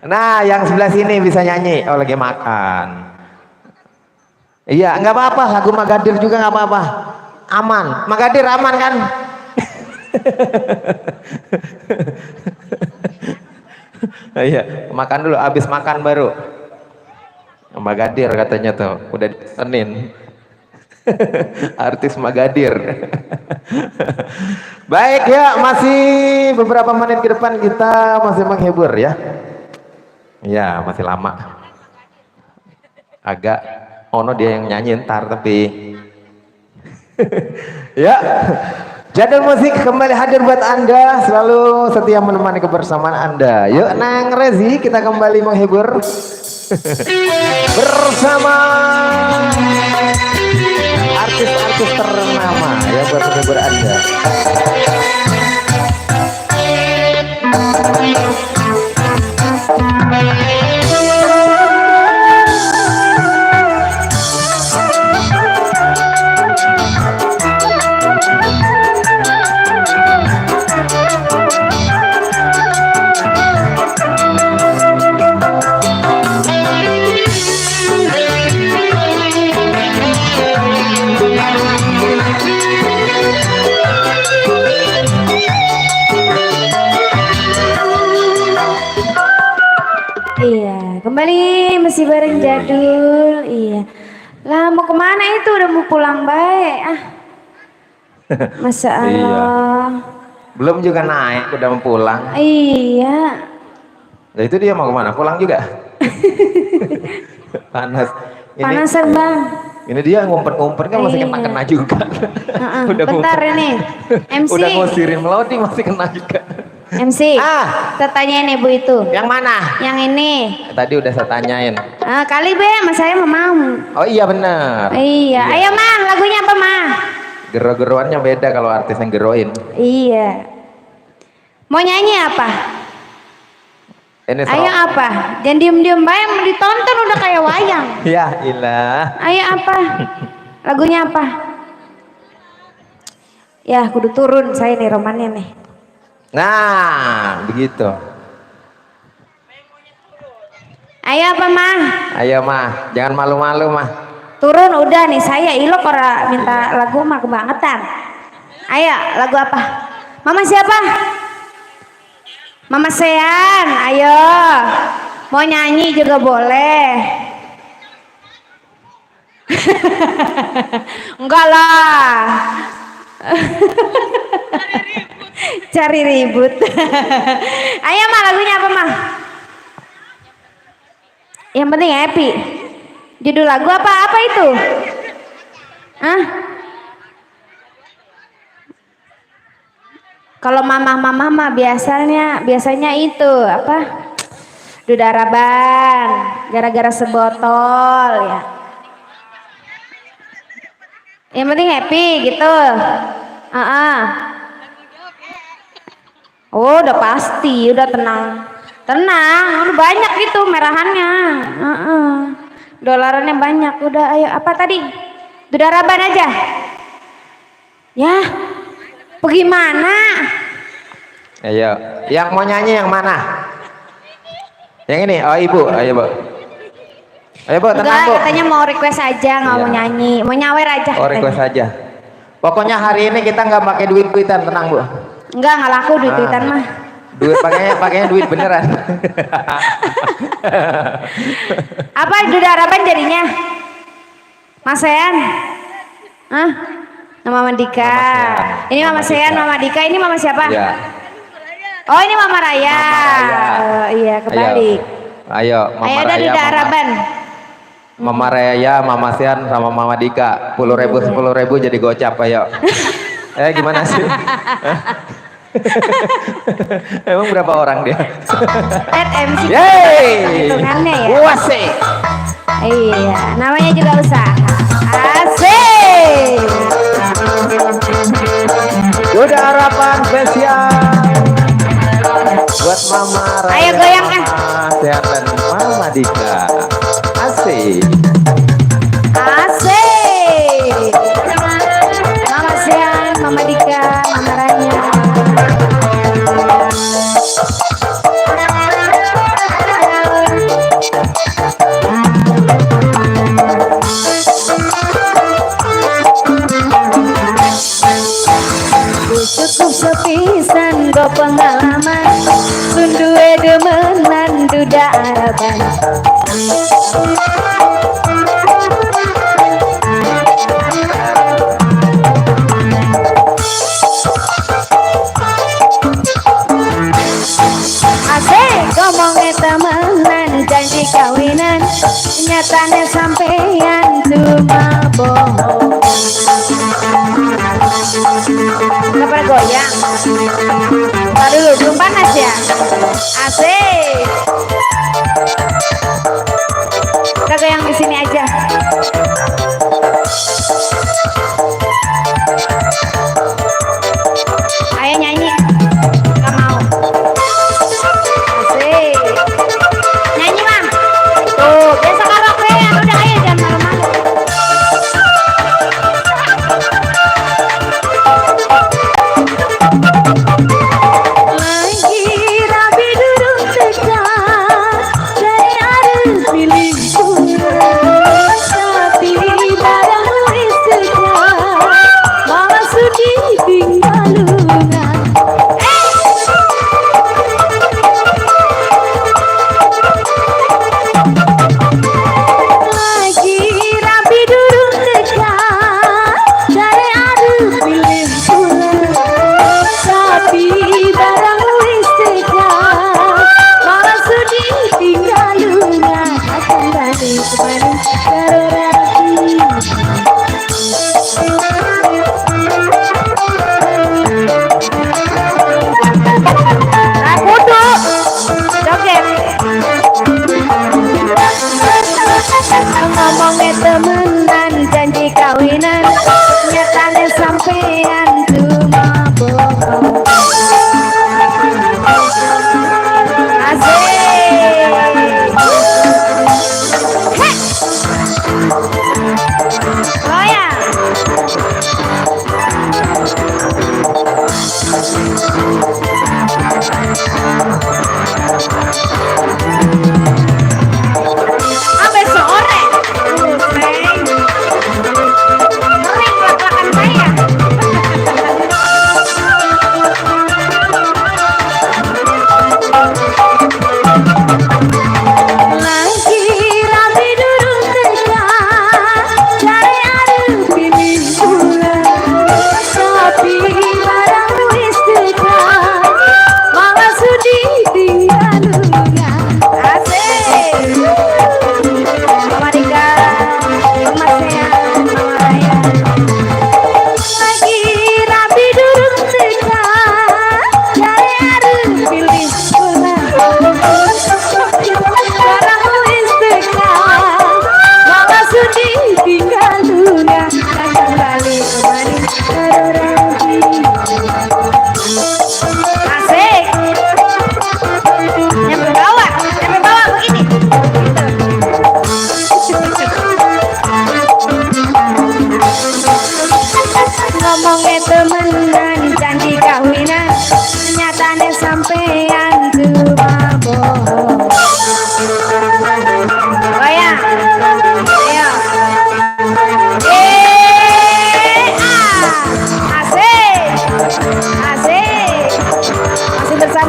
[SPEAKER 2] Nah, yang sebelah sini bisa nyanyi. Oh, lagi makan. Iya, nggak apa-apa. Lagu Magadir juga nggak apa-apa. Aman. Magadir aman kan? Iya, makan dulu. Habis makan baru. Magadir katanya tuh. Udah Senin. Artis Magadir. Baik ya, masih beberapa menit ke depan kita masih menghibur ya. Ya, masih lama. Agak ono dia yang nyanyi ntar tapi ya. Jadwal musik kembali hadir buat Anda, selalu setia menemani kebersamaan Anda. Yuk Nang Rezi, kita kembali menghibur bersama artis-artis ternama ya buat menghibur Anda.
[SPEAKER 5] kembali masih bareng Jadul. Iya. Lah mau kemana itu? Udah mau pulang baik. Ah. Masya Allah.
[SPEAKER 2] Iya. Belum juga naik, udah mau pulang.
[SPEAKER 5] Iya.
[SPEAKER 2] Nah itu dia mau kemana? Pulang juga? Panas.
[SPEAKER 5] Panasan bang.
[SPEAKER 2] Ini dia ngumpet-ngumpet kan masih kena juga. Udah
[SPEAKER 5] bentar
[SPEAKER 2] ngumpet.
[SPEAKER 5] ini. MC.
[SPEAKER 2] Udah ngusirin melodi masih kena juga.
[SPEAKER 5] MC. Saya tanyain ibu itu.
[SPEAKER 2] Yang mana?
[SPEAKER 5] Yang ini.
[SPEAKER 2] Tadi udah saya tanyain.
[SPEAKER 5] Kali be, mas saya mau.
[SPEAKER 2] Oh iya benar.
[SPEAKER 5] Iya. Ayo mang, lagunya apa mang?
[SPEAKER 2] Gero-geroannya beda kalau artis yang geroin.
[SPEAKER 5] Iya. Mau nyanyi apa?
[SPEAKER 2] Ini
[SPEAKER 5] Ayo apa? Jangan diem-diem baik, mau ditonton udah kayak wayang.
[SPEAKER 2] Ya ilah.
[SPEAKER 5] Ayo apa? Lagunya apa? Ya kudu turun saya nih romannya nih.
[SPEAKER 2] Nah begitu.
[SPEAKER 5] Ayo apa mah?
[SPEAKER 2] Ayo mah, jangan malu-malu mah.
[SPEAKER 5] Turun udah nih saya ilok ora minta lagu mah kebangetan. Ayo lagu apa? Mama siapa? Mama Sean, ayo. Mau nyanyi juga boleh. Enggak lah. Cari ribut. Ayo mah lagunya apa mah? Yang penting happy. Judul lagu apa? Apa itu? Hah? Kalau mama-mama mah biasanya itu apa? Dudaraban, gara-gara sebotol ya. Yang penting happy gitu. Oh, udah pasti, udah tenang. Tenang, udah banyak itu merahannya. Dolarannya banyak, udah ayo apa tadi? Dudaraban aja. Ya. Bagaimana?
[SPEAKER 2] Ayo, yang mau nyanyi yang mana? Yang ini, oh ibu, ayo bu. Ayo bu, tenang
[SPEAKER 5] Enggak,
[SPEAKER 2] bu.
[SPEAKER 5] katanya mau request aja, nggak mau nyanyi, mau nyawer aja.
[SPEAKER 2] Oh request aja. Pokoknya hari ini kita nggak pakai duit-duitan, tenang bu.
[SPEAKER 5] Enggak laku duit-duitan mah.
[SPEAKER 2] Duit pakainya duit beneran.
[SPEAKER 5] Apa Dudaraban jadinya? Mas Sean? Hah? Mama Dika. Ini Mama Sean, Mama Dika. Ini Mama siapa?
[SPEAKER 2] Ya.
[SPEAKER 5] Oh ini Mama Raya. Iya kebalik.
[SPEAKER 2] Ayo Mama
[SPEAKER 5] Ayo
[SPEAKER 2] Raya.
[SPEAKER 5] ada Dudaraban.
[SPEAKER 2] Mama Raya, Mama Sean sama Mama Dika. 10.000 jadi gocap ayo. Gimana sih? Emang berapa orang dia?
[SPEAKER 5] MC.
[SPEAKER 2] Yeay.
[SPEAKER 5] Hitungannya ya.
[SPEAKER 2] Wasik.
[SPEAKER 5] Iya, namanya juga usaha. Asik.
[SPEAKER 2] Udah harapan spesial buat Mama Raya.
[SPEAKER 5] Ayo goyang kan.
[SPEAKER 2] Sehat dan Mama Dika. Asik.
[SPEAKER 5] Asik. Mama Sean, Mama Dika, Mama Raya. Cukup sepisan go pengalaman Sundue demenan duda araban Asik ngomongnya temenan janji kawinan nyatanya sampeyan cuma bohong nggak pernah goyang. Ntar dulu belum panas ya. Asik. Kita goyang di sini aja. Ayo nyanyi. Nggak mau. Asik. Nyanyi mang. Tuh biasa karaoke ya. Udah ayo jangan malu-malu. Lagi rapi duduk dekat dari arus milikku.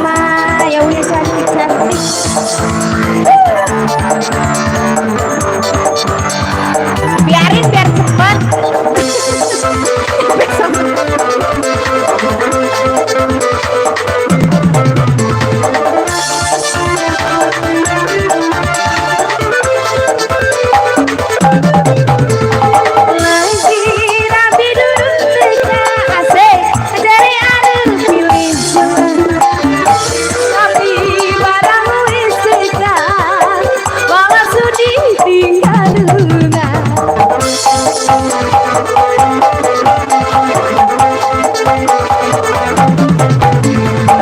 [SPEAKER 5] sama ya udah cantik-cantik. Biarin biar cepet. Lagi rapi duduk tengah asik dari ada pilih tapi barangmu istiqam bawa sudi tinggal luna.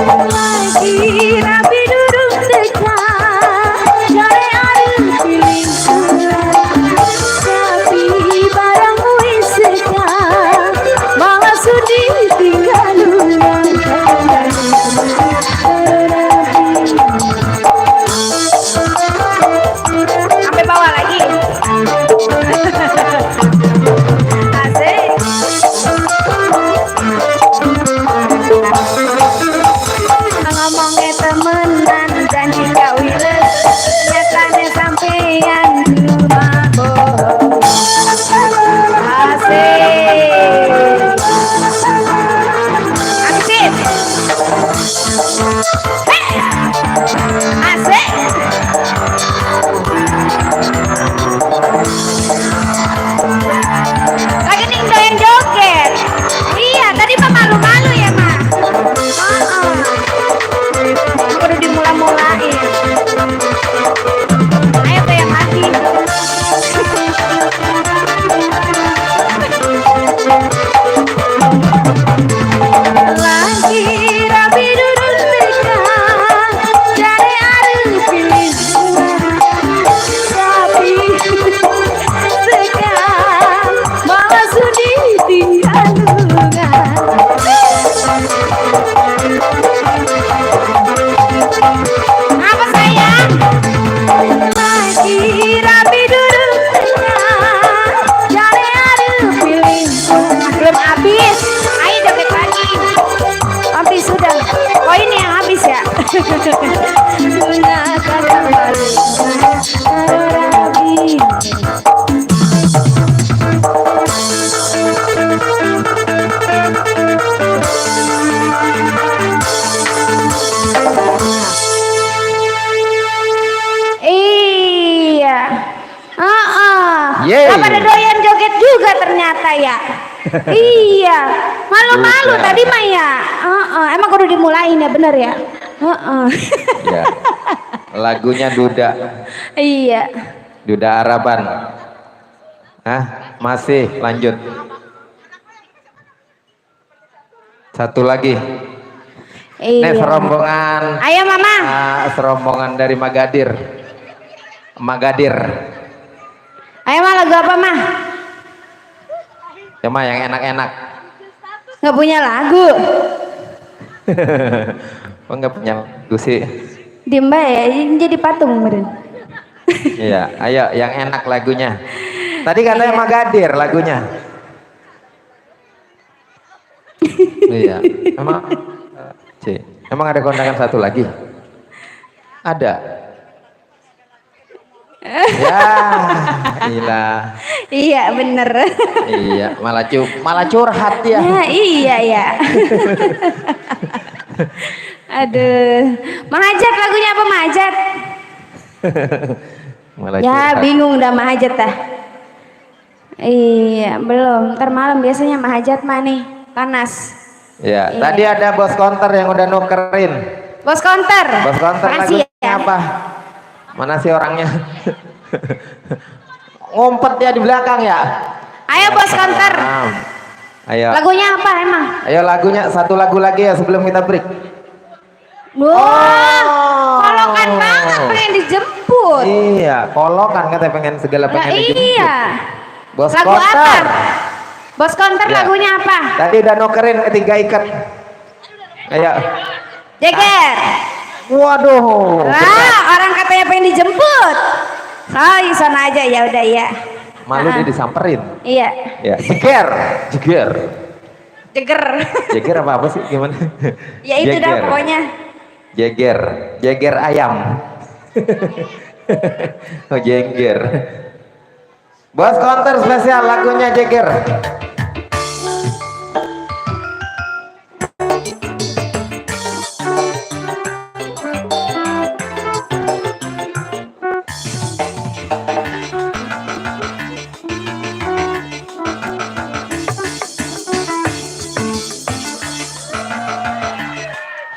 [SPEAKER 5] Lagi rapi duduk tengah dari ada pilih tapi barangmu istiqam bawa sudi tinggal luna. Sampai bawah lagi. Asik. Ngomongnya temenan janji kawilan nyatanya sampean cuma bohong. Asik. Asik. Asik. Lagi nih doyan joget. Iya, tadi mah malu-malu ya, Ma. Udah dimula-mulain. Ayo tuh yang lagi. Lagi rapi duduk tengah cari ada pilih tapi sekarang bawa sudi tinggal lunga. Apa sayang? Lagi rapi duduk tengah cari ada pilih belum habis. Ayo joget lagi. Habis sudah. Oh ini yang habis ya. Sudah kembali. Iya.
[SPEAKER 2] Yeay.
[SPEAKER 5] Pada doyan joget juga ternyata ya. Iya. Malu-malu
[SPEAKER 2] Bukan.
[SPEAKER 5] tadi mah ya. Emang kudu dimulain ya bener ya.
[SPEAKER 2] Ya. Lagunya Duda.
[SPEAKER 5] Iya.
[SPEAKER 2] Duda Araban. Hah? Masih lanjut. Satu lagi.
[SPEAKER 5] Iya.
[SPEAKER 2] Nih serombongan.
[SPEAKER 5] Ayo Mama.
[SPEAKER 2] Serombongan dari Magadir. Magadir.
[SPEAKER 5] Ayo mah lagu apa mah?
[SPEAKER 2] Cuma yang enak-enak.
[SPEAKER 5] Nggak punya lagu.
[SPEAKER 2] Oh nggak punya lagu sih.
[SPEAKER 5] Diem ya, jadi patung meren.
[SPEAKER 2] Iya, ayo yang enak lagunya. Tadi katanya
[SPEAKER 5] Iya.
[SPEAKER 2] Magadir lagunya. Iya, emang ada kondangan satu lagi? Ada. Ya, gila.
[SPEAKER 5] Iya bener.
[SPEAKER 2] Iya, malah curhat ya.
[SPEAKER 5] Ya, iya ya. Aduh, Mahajat lagunya apa Mahajat?
[SPEAKER 2] Malah
[SPEAKER 5] Ya
[SPEAKER 2] curhat.
[SPEAKER 5] bingung dah Mahajat dah. Iya belum, ntar malam biasanya Mahajat mah nih panas.
[SPEAKER 2] Ya,
[SPEAKER 5] Iya.
[SPEAKER 2] tadi ada bos konter yang udah nukerin.
[SPEAKER 5] Bos konter.
[SPEAKER 2] Bos konter
[SPEAKER 5] Makasih
[SPEAKER 2] lagunya
[SPEAKER 5] ya.
[SPEAKER 2] apa? Mana sih orangnya? Ngumpet dia di belakang ya.
[SPEAKER 5] Ayo bos konter.
[SPEAKER 2] Ayo.
[SPEAKER 5] Lagunya apa emang?
[SPEAKER 2] Ayo lagunya satu lagu lagi ya sebelum kita break.
[SPEAKER 5] Wah, kolokan banget pengen dijemput.
[SPEAKER 2] Iya, kolokan katanya pengen segala
[SPEAKER 5] Lah
[SPEAKER 2] pengen dijemput.
[SPEAKER 5] iya.
[SPEAKER 2] Bos
[SPEAKER 5] Lagu
[SPEAKER 2] konter.
[SPEAKER 5] apa? Bos konter
[SPEAKER 2] Ya.
[SPEAKER 5] lagunya apa?
[SPEAKER 2] Tadi udah nukerin ketiga ikat. Ayo.
[SPEAKER 5] Jeger.
[SPEAKER 2] Waduh.
[SPEAKER 5] Lah, orang katanya pengen dijemput. Oh, sana aja ya udah ya.
[SPEAKER 2] Malu dia disamperin.
[SPEAKER 5] Iya.
[SPEAKER 2] Ya, jeger.
[SPEAKER 5] Jeger.
[SPEAKER 2] Jeger apa sih gimana?
[SPEAKER 5] Ya itu dah
[SPEAKER 2] Jeger.
[SPEAKER 5] pokoknya.
[SPEAKER 2] Jeger, jeger ayam. Oh, jeger. Bos Counter spesial lagunya jeger.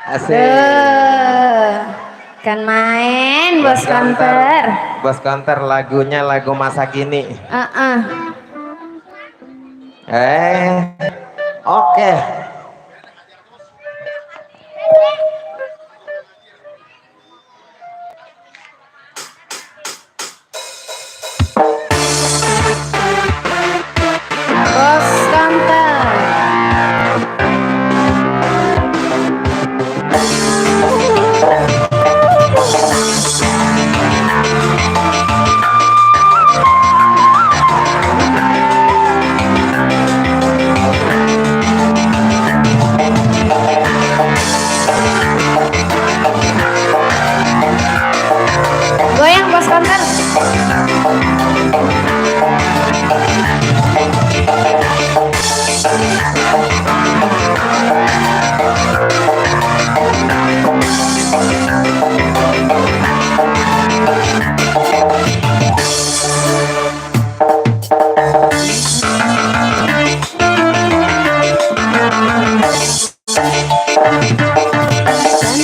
[SPEAKER 2] Asik.
[SPEAKER 5] Kan main Bos Counter.
[SPEAKER 2] Bos Counter lagunya lagu masa kini. Oke.
[SPEAKER 5] Bos Counter. Goyang Bos Counter.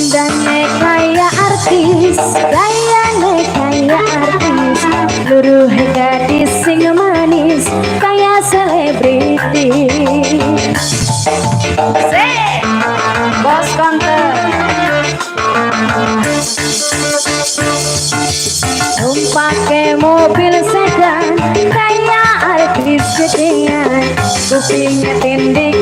[SPEAKER 5] Dandannya kayak artis, gayanya kayak artis, luruh gadis sing manis kayak selebriti. Bos Counter. Pakai mobil sedan kayak artis gedean, kupingnya tindik.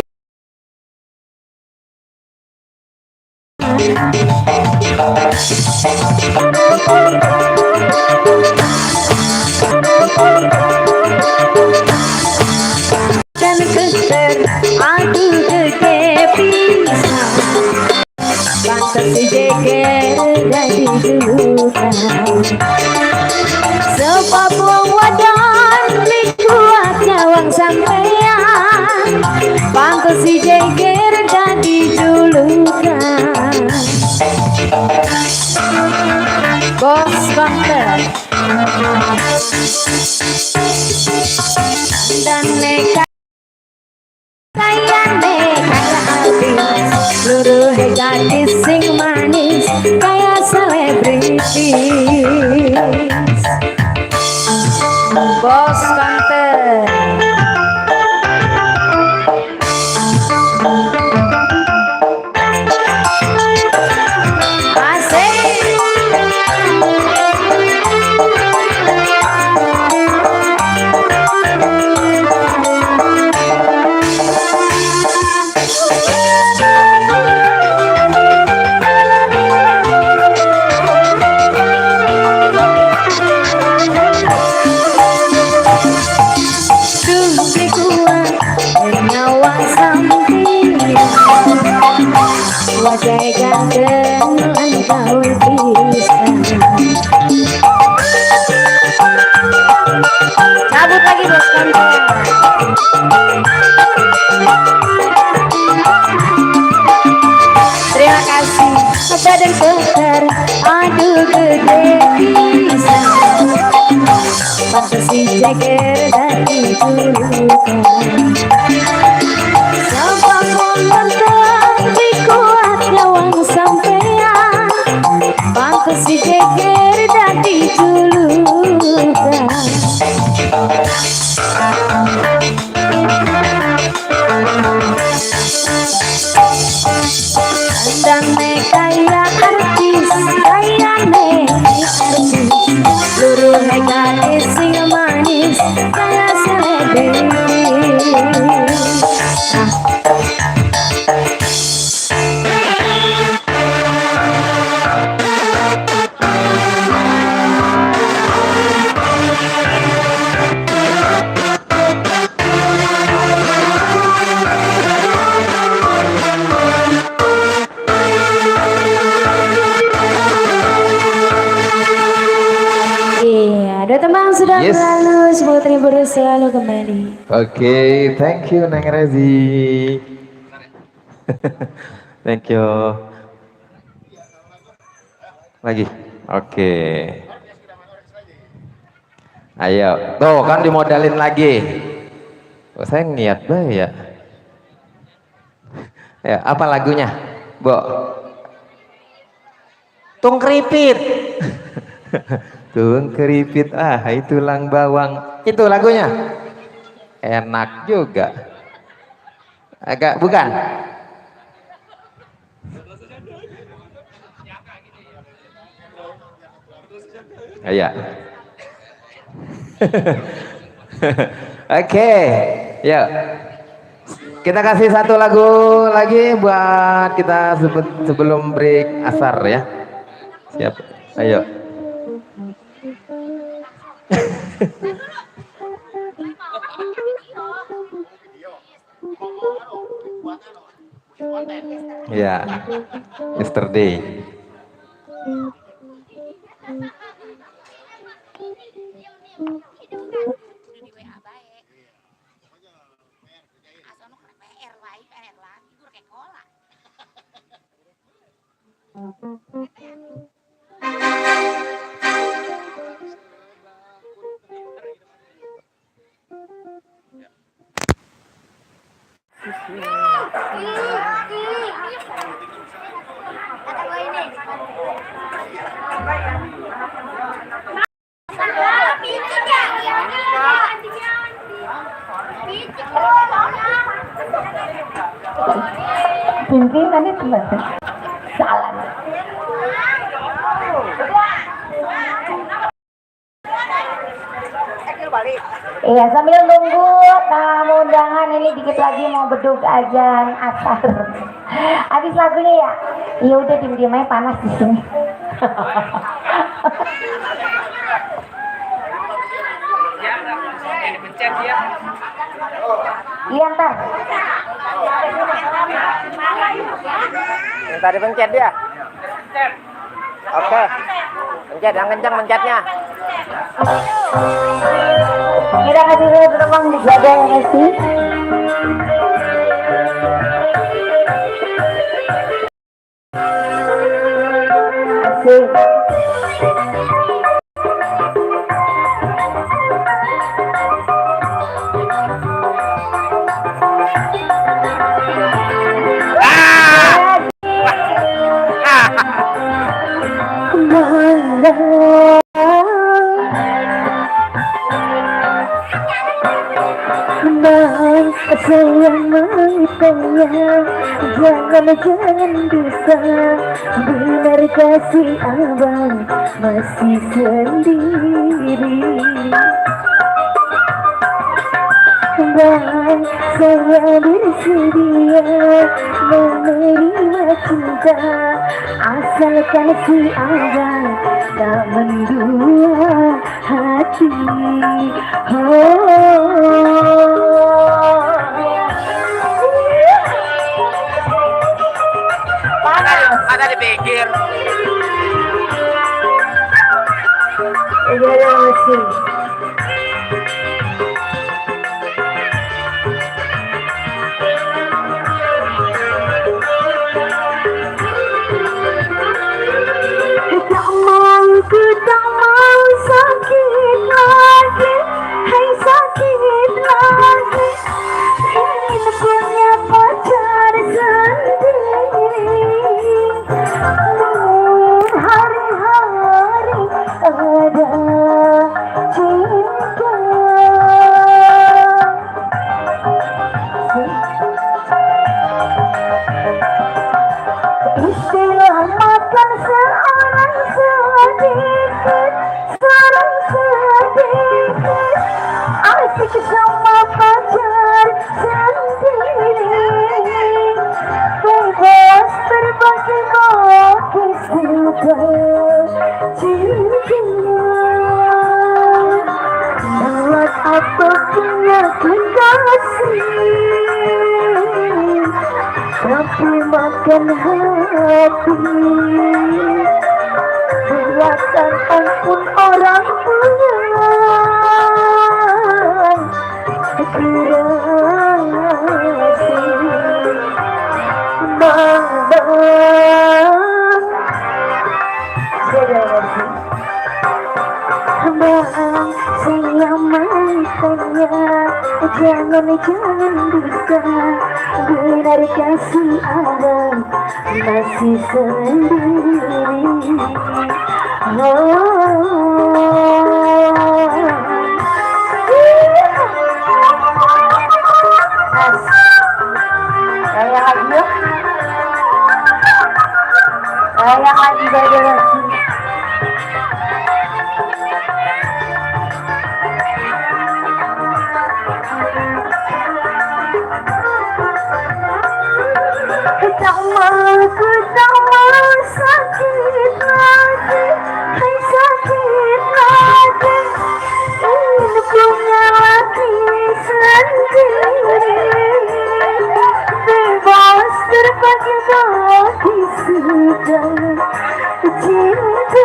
[SPEAKER 5] Dan keser, aduh gede pisang, pantas si jeger dari julukan. Sebab wong wadon li kuat nyawang sampean, pantas si jeger dari julukan. Bos Counter. Dan neka kayak artis, luruh gadis sing manis kayak selebritis. Bos Counter. Wajah ganteng engkau bisa. Cabut lagi Bos Counter. Terima kasih badan keker, aduh gede bisa, pantas si jeger dari julukan. Sabang montong di kuat nyawang sampean, pantas si jeger dari julukan. Dan kayak artis, kayak artis, luruh gadis sing manis kayak selebritis. sukses
[SPEAKER 2] Yes.
[SPEAKER 5] selalu, semoga terhibur selalu kembali.
[SPEAKER 2] Oke, thank you Neng Rezi. Thank you. Lagi. Oke. Ayo, tuh kan dimodalin lagi. Oh, saya niat banget ya. Ya, apa lagunya? Bo. Tung keripit. Tung keripit, itu lang bawang. Itu lagunya. Enak juga. Agak bukan? Iya. Oke, yuk. Kita kasih satu lagu lagi buat kita sebelum break asar ya. Siap. Ayo. Ya, yesterday.
[SPEAKER 5] Pimpinannya teman salah. Iya, sambil nunggu tamu undangan ini dikit lagi mau beduk azan asar. Habis lagunya ya. Iya udah diem-diem aja, panas di sini. Iya ntar.
[SPEAKER 2] Minta dipencet dia. Oke. Pencet yang kencang pencetnya.
[SPEAKER 5] Kita kasih dulu terbang dijaga ya Messi. Asik. Sayang maitanya, jangan bisa. Benar kasih abang masih sendiri. Dan saya bersedia menerima cinta, asalkan si abang tak mendua hati.
[SPEAKER 2] Ada di pinggir.
[SPEAKER 5] Iya masih. Ku tak mau sakit lagi, hai sakit lagi. Ingin punya pacar sendiri. Hari-hari ada cinta. Istilah makan seorang sedikit, seorang sedikit, asik sama pacar sendiri, bebas berbagi-bagi suka cinta. Buat apa punya kekasih, tapi makan hati. Buatan ampun orang tua, jangan bisa benar kasih abang masih sendiri. Kayak lagi yuk, kayak lagi dari lagi. Ku tak mau sakit lagi, hai sakit lagi. Ini punya lagi sendiri, bebas berbagi bagi sudah cinta.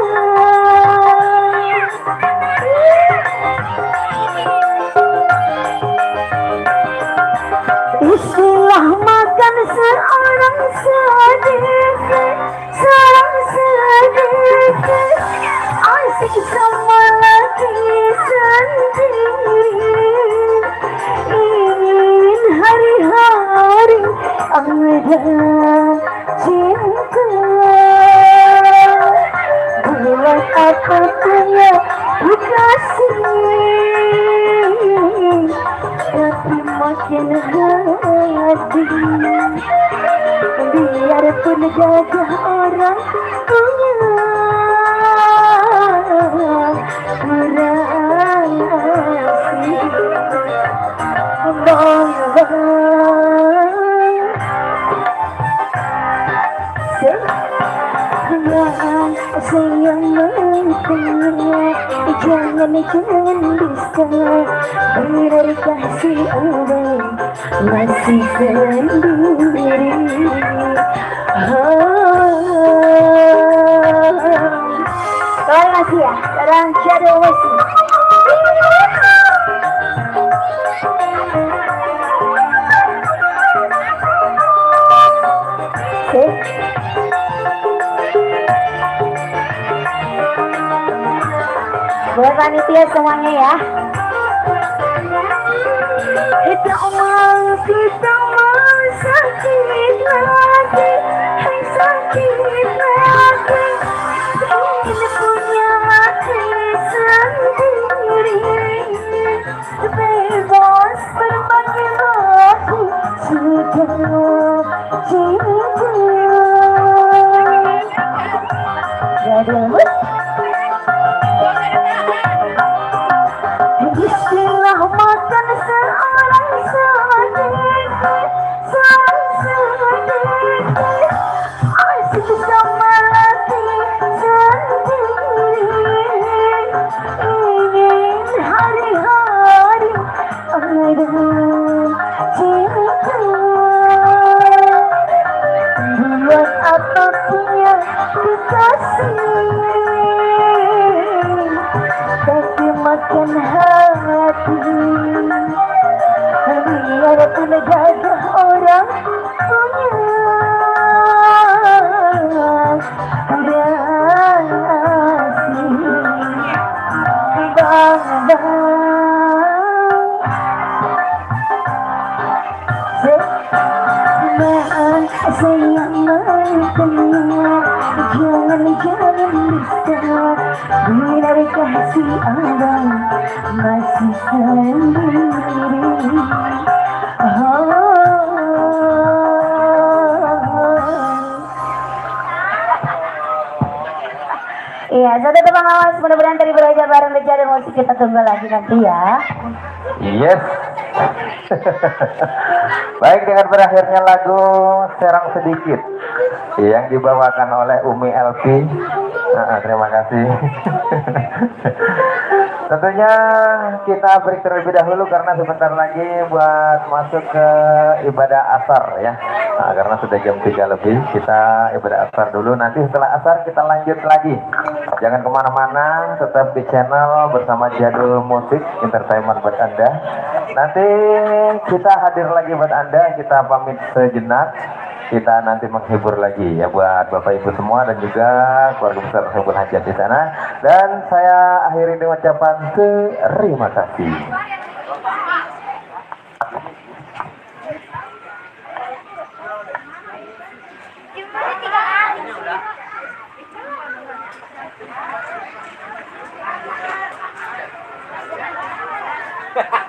[SPEAKER 5] Istilah makan seorang sedikit, seorang sedikit, asik sama lagi sendiri. Ingin hari-hari ada cinta, buat apa punya dikasih, tapi makin hati. Biarpun gagah orang punya sayang jangan bisa benar kasih abang masih sendiri. Terima kasih ya, sekarang Shadow Messi. Buat panitia semuanya ya. Kita mau sakit lagi, hai sakit lagi. Ini punya hati sendiri, bebas berbagi bagi sudah cinta. Jadi istilah makan seorang sedikit, seorang sedikit, asik sama lagi sendiri. Ingin hari-hari ada cinta, buat apa punya dikasih, tapi makin hati. Biarpun gagah orang punya sayang jangan bisa benar kasih abang masih sendiri. Iya, satu tepang awas, mudah-mudahan tadi belajar bareng belajar musik, kita tunggu lagi nanti ya.
[SPEAKER 2] Yes. Baik, dengan berakhirnya lagu Serang Sedikit yang dibawakan oleh Umi LP. Terima kasih. Tentunya kita break terlebih dahulu karena sebentar lagi buat masuk ke ibadah asar ya. Karena sudah jam 3 lebih, kita ibadah asar dulu. Nanti setelah asar kita lanjut lagi. Jangan kemana-mana, tetap di channel bersama Jadul Musik Entertainment buat Anda. Nanti kita hadir lagi buat Anda, kita pamit sejenak. Kita nanti menghibur lagi ya buat Bapak Ibu semua dan juga keluarga besar Hibur Hajat di sana. Dan saya akhiri dengan ucapan terima kasih. Hahaha.